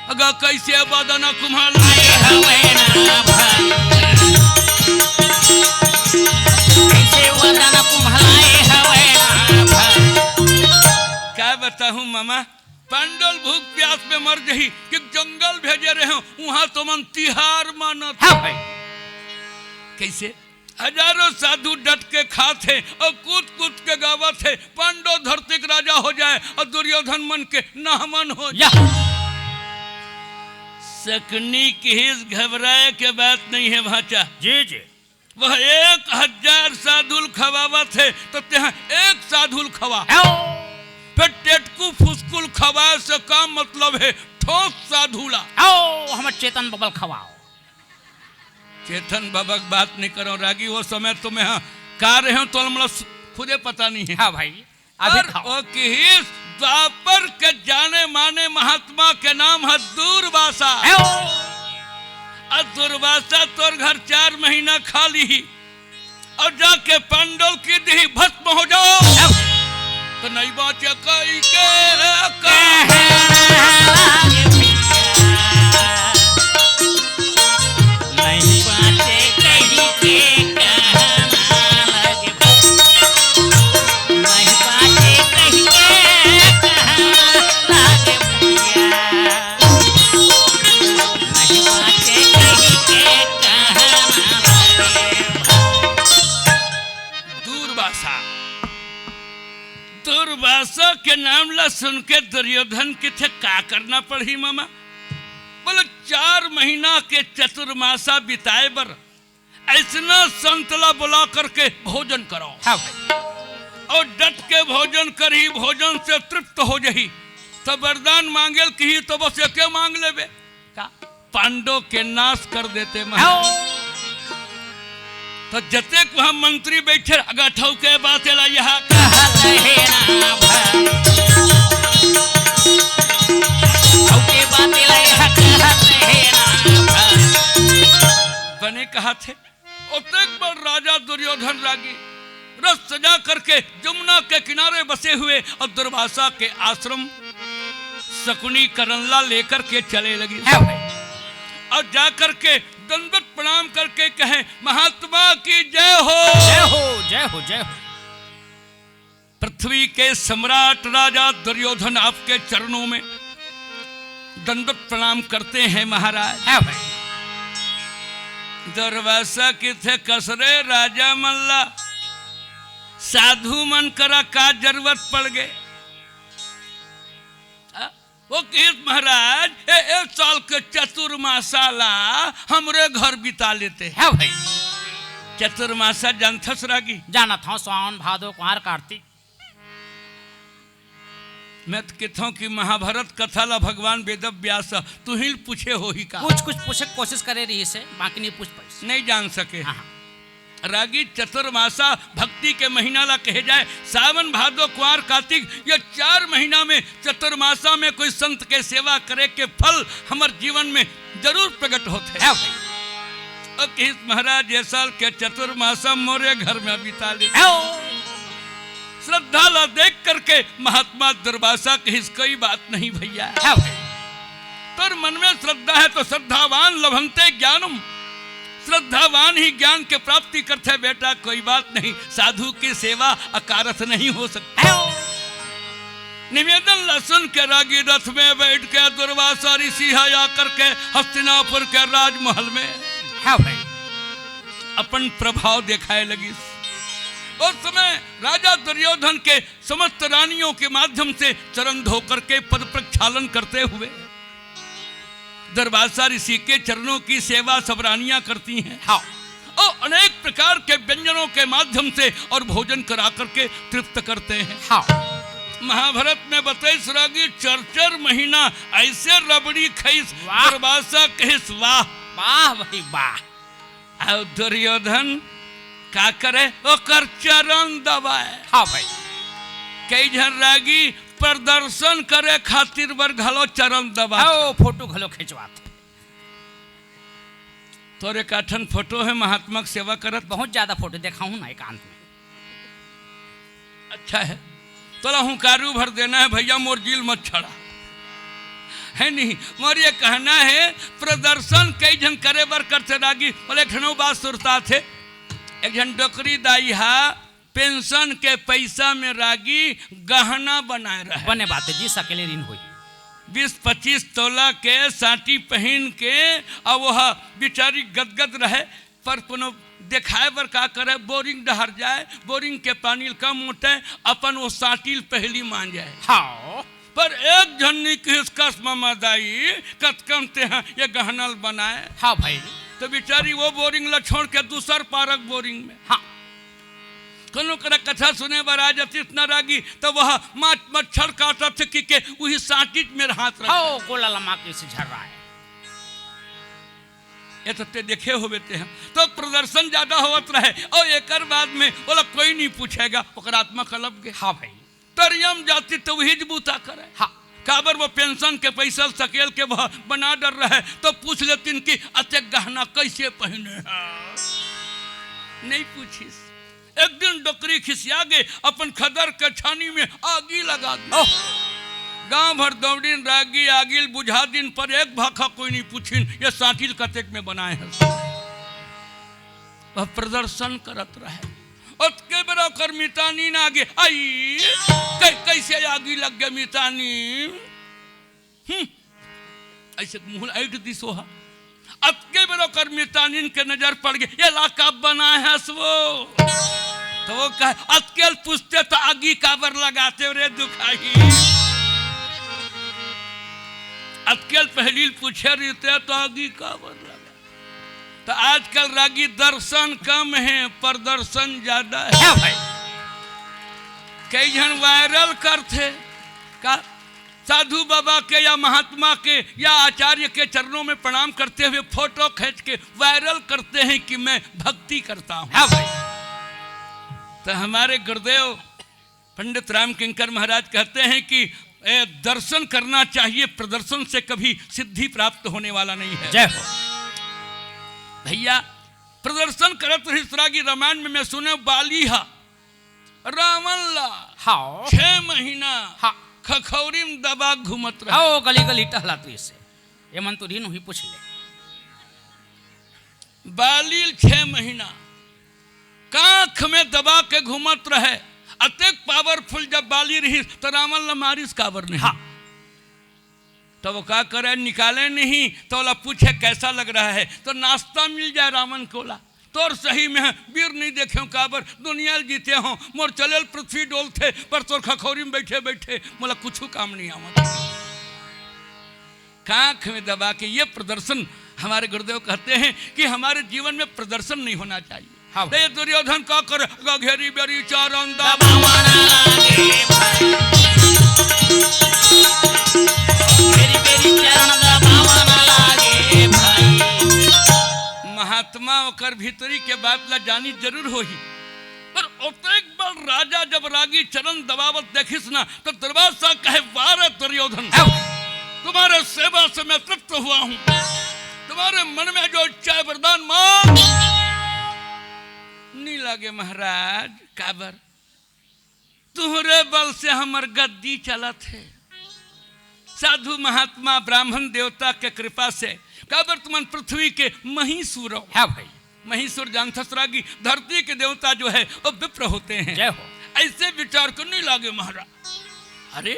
अगा कैसे बदन कुम्हलाए हवे ना भाई, कैसे बदन कुम्हलाए हवे ना भाई।" का बताहूँ मामा, पांडव भूख प्यास में मर जही कि जंगल भेजे रहे हो, वहां तो मन तिहार मानत। हाँ भाई। कैसे? हजारों साधु डट के खात हे अउ कूद कूद के गावत हे, "पांडव धरती के राजा हो जाए अउ दुर्योधन मन के नहमन हो जाए।" या। शकुनि किहिस, "घबराए के बात नहीं हे भांचा।" जी, जी। वह एक हजार साधु ल खवावत हे, तो तेहा एक साधु ल खवा। आओ। फिर टेटकू फुसकू ल खवाए से का मतलब हे? ठोस साधु ला। आओ, हमर चेतन बबा ल खवाओ। चेतन बबा के बात नहीं करो रागी, वो समय तो मैं हाँ का रहे हो, तो मोला सु-, खुदे पता नहीं है। हाँ भाई, अभी पर खाओ। वो किहिस, द्वापर के जाने माने महात्मा के नाम है दूरवासा। है वो। और दूरवासा तोर घर चार महीना खा ली, और जाके पांडव की दी भस्म हो जाओ। है वो। तो नहीं बात या कही के कहा। नहीं बातें कही के कहना लगे, नहीं बातें कही के कहना लगे भैया, नहीं बातें कही के कहना लगे। दूरवासा, दूरवासा के नाम ला सुन के दुर्योधन किथे का करना पड़ही मामा? बोले, चार महीना के चतुर्मासा बिताए बर ऐसना संत ला बुला करके भोजन कराओ। हाँ भाई। और डट के भोजन करही, भोजन से तृप्त हो जही, तो वरदान मांगेल किही तो बस एके मांग लेबे। का? पांडव के नाश कर देते महाराज। हाँ। तो जतेक वहां मंत्री बैठे, अगर ठौके बात ला यहाँ कहत हे ना भा। ठौके बात ला यहाँ कहत हे ना भा। बने कहा थे, ओतेक बड़ राजा दुर्योधन रागी रथ सजा करके जमुना के किनारे बसे हुए और दुर्वासा के आश्रम शकुनी करण ला लेकर के चले लगी। हाँ भाई। और जा करके दंडवत प्रणाम करके कहे, "महात्मा की जय हो।" जय हो, जय हो, जय हो। पृथ्वी के सम्राट राजा दुर्योधन आपके चरणों में दंडवत प्रणाम करते हैं महाराज। हाँ भाई। दुर्वासा किथे कसरे राजा मन ला, साधु मन करा का जरूरत पड़ गए? हाँ? वो किहिस महाराज, ए, ए साल के चतुर्मासा ला हमरे घर बिता लेते। हाँ भाई। चतुर्मासा जानथस रागी? जानत हूँ, सावन, भादो, कुंवार, कार्तिक। मैं तो कहता हूँ कि महाभारत कथा ला भगवान वेद व्यास तुही पूछे होही का? कुछ कुछ पूछे के कोशिश करे रहिसे, बाकी नहीं पूछ पाइस। नहीं जान सके। हाँ, हाँ। रागी चतुर्मासा भक्ति के महीना ला कहे जाए। सावन, भादो, कुंवार, कार्तिक, ये चार महीना में चतुर्मासा में कोई संत के सेवा करे के फल हमर जीवन में जरूर प्रकट होथे। हाँ भाई। ओ किहिस महाराज, ये साल के चतुर्मासा मोरे घर में बिता ले। हाँ। श्रद्धा ला देख करके महात्मा दुर्वासा किहिस, "कोई बात नहीं भैया।" हाँ भाई। तोर मन में श्रद्धा है तो श्रद्धावान लभंते ज्ञानम, श्रद्धावान ही ज्ञान के प्राप्ति करथे बेटा, कोई बात नहीं, साधु की सेवा अकारथ नहीं हो सकती। निवेदन ला सुन के रागी रथ में बैठ के दुर्वासा ऋषि है आकर के हस्तिनापुर के राजमहल में हाँ भाई। अपन प्रभाव दिखाए लगी। उस समय राजा दुर्योधन के समस्त रानियों के माध्यम से चरण धो करके पद प्रक्षालन करते हुए दुर्वासा ऋषि के चरणों की सेवा सब रानियां करती हैं। हाँ। और अनेक प्रकार के व्यंजनों के माध्यम से और भोजन करा करके तृप्त करते हैं। हाँ। महाभारत में बताइस रागी, चार चार महीना ऐसे रबड़ी खाइस, वाह। दुर्वासा कहिस, "वाह।" वाह भाई वाह। और दुर्योधन का करे, ओकर चरण दबाए। हाँ भाई। कई झन रागी प्रदर्शन करे खातिर बर घलो चरण दबाए। हाँ, फोटो घलो खिंचवात। तोर एकाठन फोटो है महात्मा के सेवा करत? बहुत ज्यादा फोटो देखाहूं ना एकांत में। अच्छा है, तोला हुंकारू भर देना है भैया, मोर जील मत छड़ा, है नहीं? मोर ये कहना है, प्रदर्शन कई झन करे बर करथे रागी, बोले एक ठन बात सुरता थे, एक झन डोकरी दाई हा पेंशन के पैसा में रागी गहना बनाए रहे। बने बात है जी, सकेले ऋण होई। बीस पच्चीस तोला के साटी पहन के, अब वह बिचारी गदगद रहे, पर कोनो देखाए बर का करे, बोरिंग डहर जाए, बोरिंग के पानी ल कम उठे, अपन वो साटी ल पहली मान जाए। हाँ। पर एक झन नी किहिस कस ममा दाई, कतकन ते ह ये गहना ल बनाए। हाँ भाई। तो बिचारी वो बोरिंग ल छोड़ के दूसर पारक बोरिंग में। हाँ। कोनो करा कथा सुने बर आ जातिस ना रागी, तो वह माच-, मच्छर काटत थे कि के उही साटिच में रहत रहे। हाँ, गोला लमा के से झर्रा है। ए तो ते देखे होबे ते ह। तो प्रदर्शन ज्यादा होवत रहे, अउ एकर बाद में ओला कोई नहीं पूछेगा, ओकर आत्मा कलप गे। हाँ भाई। तरियम जाति तो वही ज बूता करे। हाँ। काबर वो पेंशन के पैसा ल सकेल के ब-, बना डर रहे, तो पूछ लेतिन कि अतेक गहना कैसे पहिने हे? नहीं पूछिस। एक दिन डोकरी खिसिया गे, अपन खदर के छानी में आगी लगा दी। ओह! गांव भर दौड़िन रागी आगी ल बुझा दिन, पर एक भाखा कोई नहीं पूछिन, ये सांटी ल कतेक में बनाए हस। वह प्रदर्शन करत रहे। ओतके बेरा ओकर मितानी ना आगे, आई, कै-, कैसे आगी लग गे मितानी? हम्म, ऐसे मुंह ऐठ दिस ओहा। अतके बेर ओकर मितानिन के नजर पड़ गे, "एला का बनाए हस वो?" तो वो कहे, "अतके ल पूछते तो आगी काबर लगाते रे दुखाही? अतके ल पहली ल पूछे रहिते तो आगी काबर लगा?" तो आजकल रागी दर्शन कम हे, प्रदर्शन ज्यादा हे। हे भाई। कई झन वायरल करथे का, साधु बाबा के या महात्मा के या आचार्य के चरणों में प्रणाम करते हुए फोटो खींच के वायरल करते हैं कि मैं भक्ति करता हूँ। हाँ भाई। तो हमारे गुरुदेव पंडित राम किंकर महाराज कहते हैं कि, ए, दर्शन करना चाहिए, प्रदर्शन से कभी सिद्धि प्राप्त होने वाला नहीं है। जय हो। भैया, प्रदर्शन करत रहिस रागी। रामायण में मैं सुने, बाली हा रावण ला हाँ। छह महीना हाँ। खखौरी में दबा घूमत रहे। हाँ, गली गली टहला तू इसे। ये मन तो रीन हुई पूछ ले। बाली ल छह महीना कांख में दबा के घूमत रहे। अतेक पावरफुल जब बाली रहिस, तो रावण ला मारिस काबर नहीं? हाँ। तो वो का करे, निकाले नहीं, तो ओला पूछे, "कैसा लग रहा है?" तो नाश्ता मिल जाए रावण को ला। तोर सही में वीर नहीं देखे हूँ काबर, दुनिया ल जीते हो, मोर चलेल पृथ्वी डोलथे, पर तोर खखौरी में बैठे बैठे मोला कुछ काम नहीं आवत। कांख में दबा के ये प्रदर्शन, हमारे गुरुदेव कहते हैं कि हमारे जीवन में प्रदर्शन नहीं होना चाहिए। हाँ। तो ये दुर्योधन का करे, गा घेरी बेरी चरण दबावन लागे भाई। घेरी बेरी चरण दबावन लागे भाई। महात्मा ओकर भीतरी के बात ला जानी जरूर होही, पर ओतेक बड़ राजा जब रागी चरण दबावत देखिस ना, तो दुर्वासा कहे, "वाह रे दुर्योधन, तुम्हारे सेवा से मैं तृप्त हुआ हूँ, तुम्हारे मन में जो इच्छा है वरदान मांग।" नी लागे महाराज, काबर? तुहरे बल से हमर गद्दी चलत हे। साधु महात्मा ब्राह्मण देवता के कृपा से, काबर तुमन पृथ्वी के महीसुर हो। हाँ भाई। महीसुर जानथस रागी, धरती के देवता जो है वो विप्र होते हैं। जय हो। ऐसे विचार को नहीं लागे महाराज। अरे,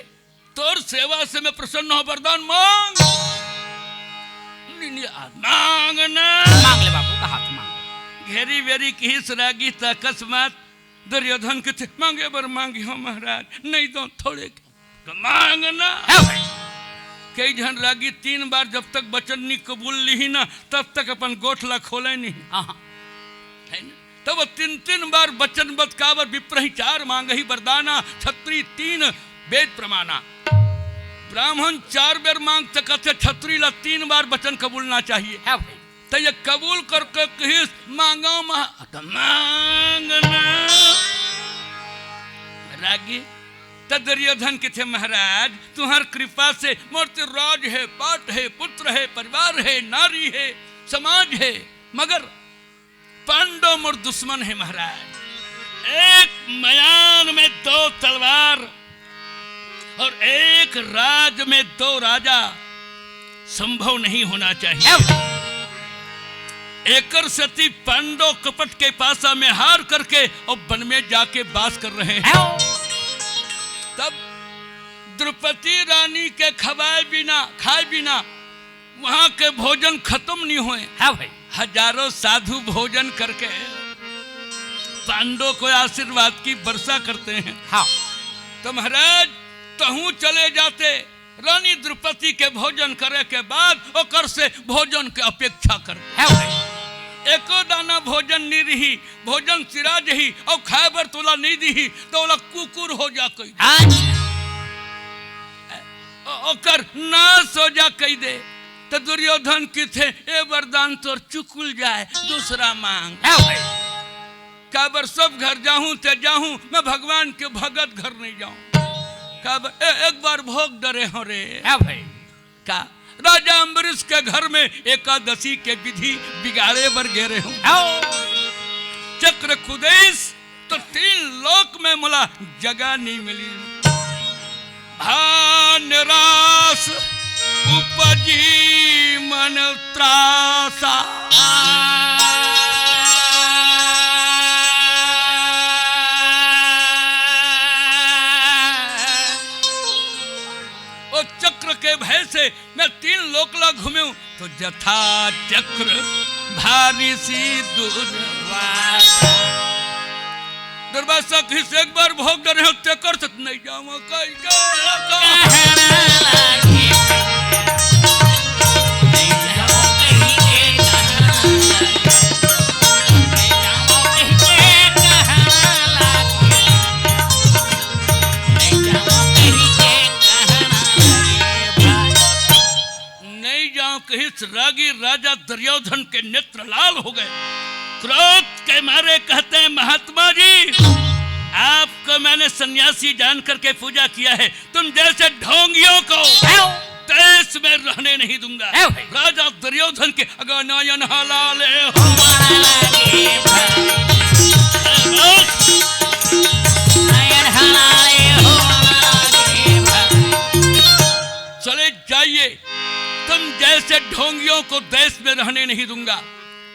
तोर सेवा से मैं प्रसन्न हो, वरदान मांग। नहीं, नहीं, आ, मांग ना। मांग ले बाबू का हाथ मांग ले। घेरी बेरी किहिस रागी त अकस्मात दुर्योधन कथे, "मांगे बर मांगी हो महाराज, नहीं दो थोड़े के।" तो मांग ना। हाँ भाई। कई झन रागी तीन बार जब तक वचन नहीं कबूल लिही ना, तब तक अपन गोठ ला खोले नहीं। हाँ, हाँ। है ना? तब वो तीन तीन बार वचन बत काबर, विप्रही चार मांगही वरदाना, छत्री तीन वेद प्रमाणा। ब्राह्मण चार बेर मांग सकत हे, छत्री ला तीन बार वचन कबूलना चाहिए। हाँ भाई। त ये कबूल करके कहिस, "मांगो महा-," त मांगना। रागी, त दुर्योधन कथे, "महाराज, तुम्हार कृपा से मोर तो राज है, पाट है, पुत्र है, परिवार है, नारी है, समाज है, मगर पांडव मोर दुश्मन है महाराज। एक मयान में दो तलवार और एक राज में दो राजा संभव नहीं होना चाहिए।" एकर सेती पांडव कपट के पासा में हार करके और वन में जाके बास कर रहे हैं। तब द्रौपदी रानी के खवाए बिना, खाए बिना वहां के भोजन खत्म नहीं होए। हाँ भाई। हजारों साधु भोजन करके पांडव को आशीर्वाद की वर्षा करते हैं। हाँ। तो महाराज, तहूं चले जाते, रानी द्रौपदी के भोजन करे के बाद ओकर से भोजन के अपेक्षा करते। हाँ भाई। एको दाना भोजन नहीं रही, भोजन सिरा जही, और खाए बर तोला नहीं दीही, तो ओला कुकुर हो जा कही दे। हाँ। ओ-, ओकर नाश हो जा कही दे। त दुर्योधन किथे, "ए वरदान तोर चुकुल जाए, दूसरा मांग।" हाँ भाई। काबर सब घर जाहूं ते जाहूं, मैं भगवान के भगत घर नहीं जाऊं। काबर ए, एक बार भोग डरे हो रे। हाँ भाई। का राजा अम्बरीश के घर में एकादशी के विधि बिगाड़े बर गे रहे हूं। हाँ। चक्र खुदेश तो तीन लोक में मोला जगह नहीं मिली। भान रास उपजी मन त्रासा। ओ चक्र के भय से मैं तीन लोक ला घूमे हूँ, तो जथा चक्र भारी सी दुर्वासा। दुर्वासा किस एक बार भोग डरे हो, तेकर से नहीं जावा कहीं का। नहीं जाओ कहिस रागी राजा दुर्योधन के नेत्र लाल हो गए। क्रोध के मारे कहते हैं, "महात्मा जी, आपको मैंने सन्यासी जान करके पूजा किया है, तुम जैसे ढोंगियों को देश में रहने नहीं दूंगा।" राजा दुर्योधन के अगर नयन हलाले हो। चले जाइए, तुम जैसे ढोंगियों को देश में रहने नहीं दूंगा।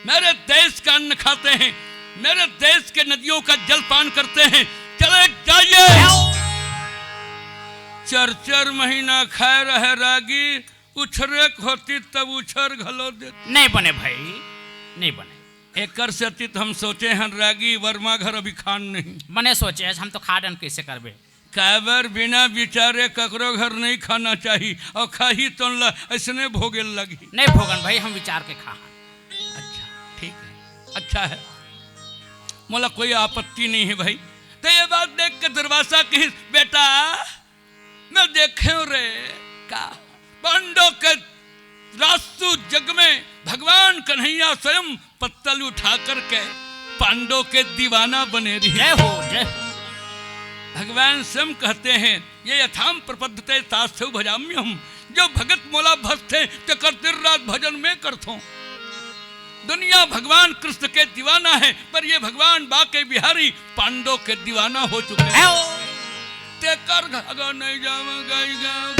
मेरे देश का अन्न खाते हैं, मेरे देश के नदियों का जल पान करते हैं। चले जाइए। चार चार महीना खाए रहे रागी, उछरेक होती तब उछर घलो देती। नहीं बने भाई, नहीं बने। एकर सेती तो हम सोचे हन रागी वर्मा घर अभी खान नहीं। बने सोचे हस, हम तो खा डन कैसे करबे। काबर बिना विचारे ककरो घर नहीं खाना चाही, और खाही तो ला ऐसने भोगे लगी। नहीं भोगन भाई, हम विचार के खा। अच्छा, ठीक है, अच्छा है, मोला कोई आपत्ति नहीं है भाई। तो ये बात देख के दुर्वासा कही, "बेटा, मैं देखे रे का पांडव के रास्तु जग में भगवान कन्हैया स्वयं पत्तल उठा करके पांडव के दीवाना बने रही।" जय हो, जय हो। भगवान स्वयं कहते हैं, "ये यथाम प्रपद्यते तास्यौ भजाम्यहम।" जो भगत मोला भजथे, तेकर दिन रात भजन में करथों। दुनिया भगवान कृष्ण के दीवाना है, पर ये भगवान बाके बिहारी पांडव के दीवाना हो चुके हैं। तेकर घर अगर नहीं जावा गई गा।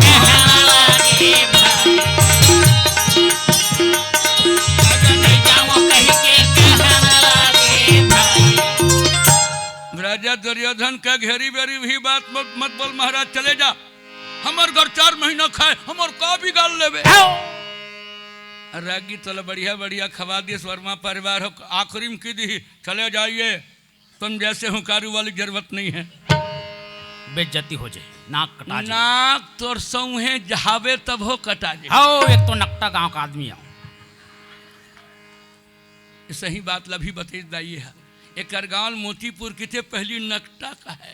राजा दुर्योधन का घेरी बेरी भी बात मत, मत बोल महाराज, चले जा। हमर घर चार महीना खाए, हमर का बिगाड़ लेबे? रागी तोला बढ़िया बढ़िया खवा दिस, वर्मा परिवार हो, आखिरी में की दी, चले जाइए। तुम जैसे हुंकारू वाली जरूरत नहीं है। बेइज्जती हो जाए, नाक कटा जाए। नाक तोर सौहे जहावे तब हो कटा जाए। आओ, एक तो नकटा गांव का आदमी आओ। सही बात लभी बतई दाई है। एकर गांव मोतीपुर किथे पहली नकटा कहे।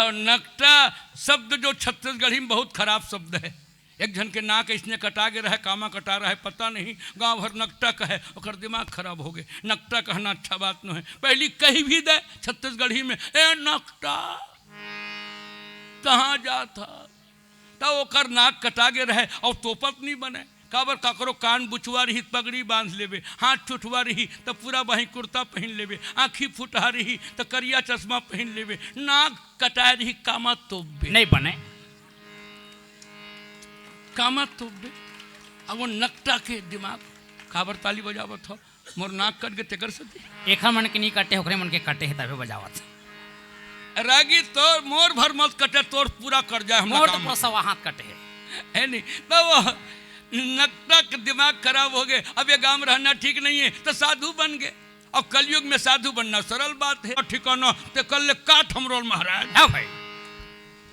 और नकटा शब्द जो छत्तीसगढ़ी में बहुत खराब शब्द है। एक झन के नाक इसने कटा गे रहे, कामा कटा रहे, पता नहीं, गांव भर नकटा कहे, ओकर दिमाग खराब हो गए। नकटा कहना अच्छा बात नो है। पहली कही भी दे छत्तीसगढ़ी में, "ए नकटा, कहाँ जात ह?" त ओकर नाक कटा गे रहे और तोपत नहीं बने। काबर, काकरो कान बुचवा रही त पगड़ी बांध लेबे, हाथ ठुठवा रही त पूरा बाही कुर्ता पहन लेबे, आँखी फुटहा रही त करिया चश्मा पहन लेबे, नाक कटाए रही कामा तोपबे। नहीं बने। कामा तोपबे। अब वो नकटा के दिमाग, काबर ताली बजावत हो, मोर नाक कट गे तेकर सेती। एखर मन के नहीं कटे, ओकरे मन के कटे है तबे बजावत। रागी तोर मोर भर मत कटे, तोर पूरा कर जाए हमर मोर तो काम। पूरा सवा हाथ कटे है। है नहीं? तो वो नकटा के दिमाग खराब हो गए, अब ये गांव रहना ठीक नहीं है, तो साधु बन गए। और कलयुग में साधु बनना सरल बात है। ठिकाना ते कर ले काट हमरो महाराज। हाँ भाई।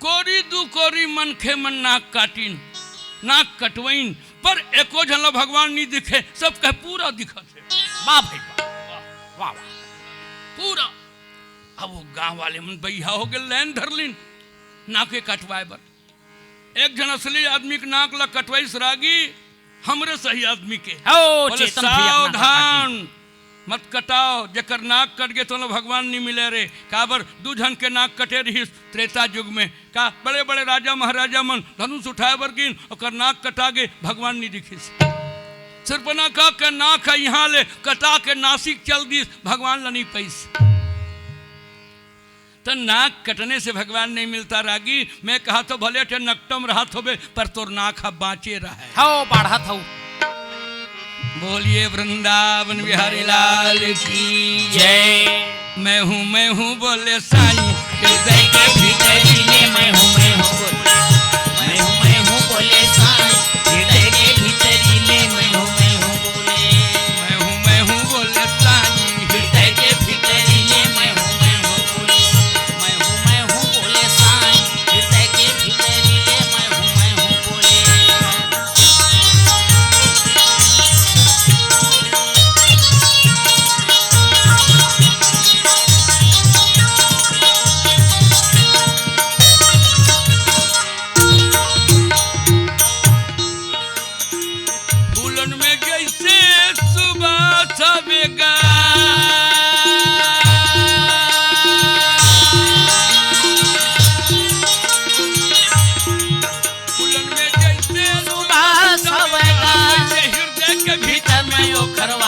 कोरी दू कोरी मनखे मन नाक काटिन, नाक कटवइन, पर एको झन ला भगवान नहीं दिखे, सब कहे पूरा दिखत है। वाह भाई वाह, वाह, वाह। पूरा। अब वो गांव वाले मन बइहा हो गए, लाइन धर लीन नाके कटवाए बर। एक झन असली आदमी के नाक ला कटवाइस रागी, हमरे सही आदमी के। हो, बोले, चेतन भैया अपना सावधान, मत कटाव, जेकर नाक कट गे, तोला भगवान नी मिले रे। काबर, दू झन के नाक कटे रहिस त्रेता युग में। का बड़े-बड़े राजा महाराजा मन धनुष उठाए बर गिन, ओकर नाक कटा गे, भगवान नी दिखिस। शूर्पणखा के नाक ह इहाँ ले कटा के नासिक चल दिस, भगवान ल नी पइस। त नाक कटने से भगवान नहीं मिलता रागी। मैं कहा तो भले ते नकटम रहत होबे, पर तोर नाक ह बाँचे रहय। हव, बाढ़त हव। बोलिए वृंदावन बिहारी लाल की जय। मैं हूँ, मैं हूँ बोले साईं, हृदय के भीतरी में मैं हूँ, मैं हूँ बोले। मैं हूँ, मैं हूँ बोले साईं, हृदय के भीतरी में मैं हूँ, मैं हूँ बोले। मैं हूँ, मैं हूँ बोले साईं, हृदय के भीतरी में मैं हूँ, मैं हूँ बोले। मैं हूँ, मैं हूँ बोले साईं, हृदय के भीतरी में मैं हूँ, मैं हूँ बोले। फूलन में जैसे सुबह सवेगा। फूलन में जैसे सुबह सवेगा। वैसे हृदय के भीतर में ओखरवा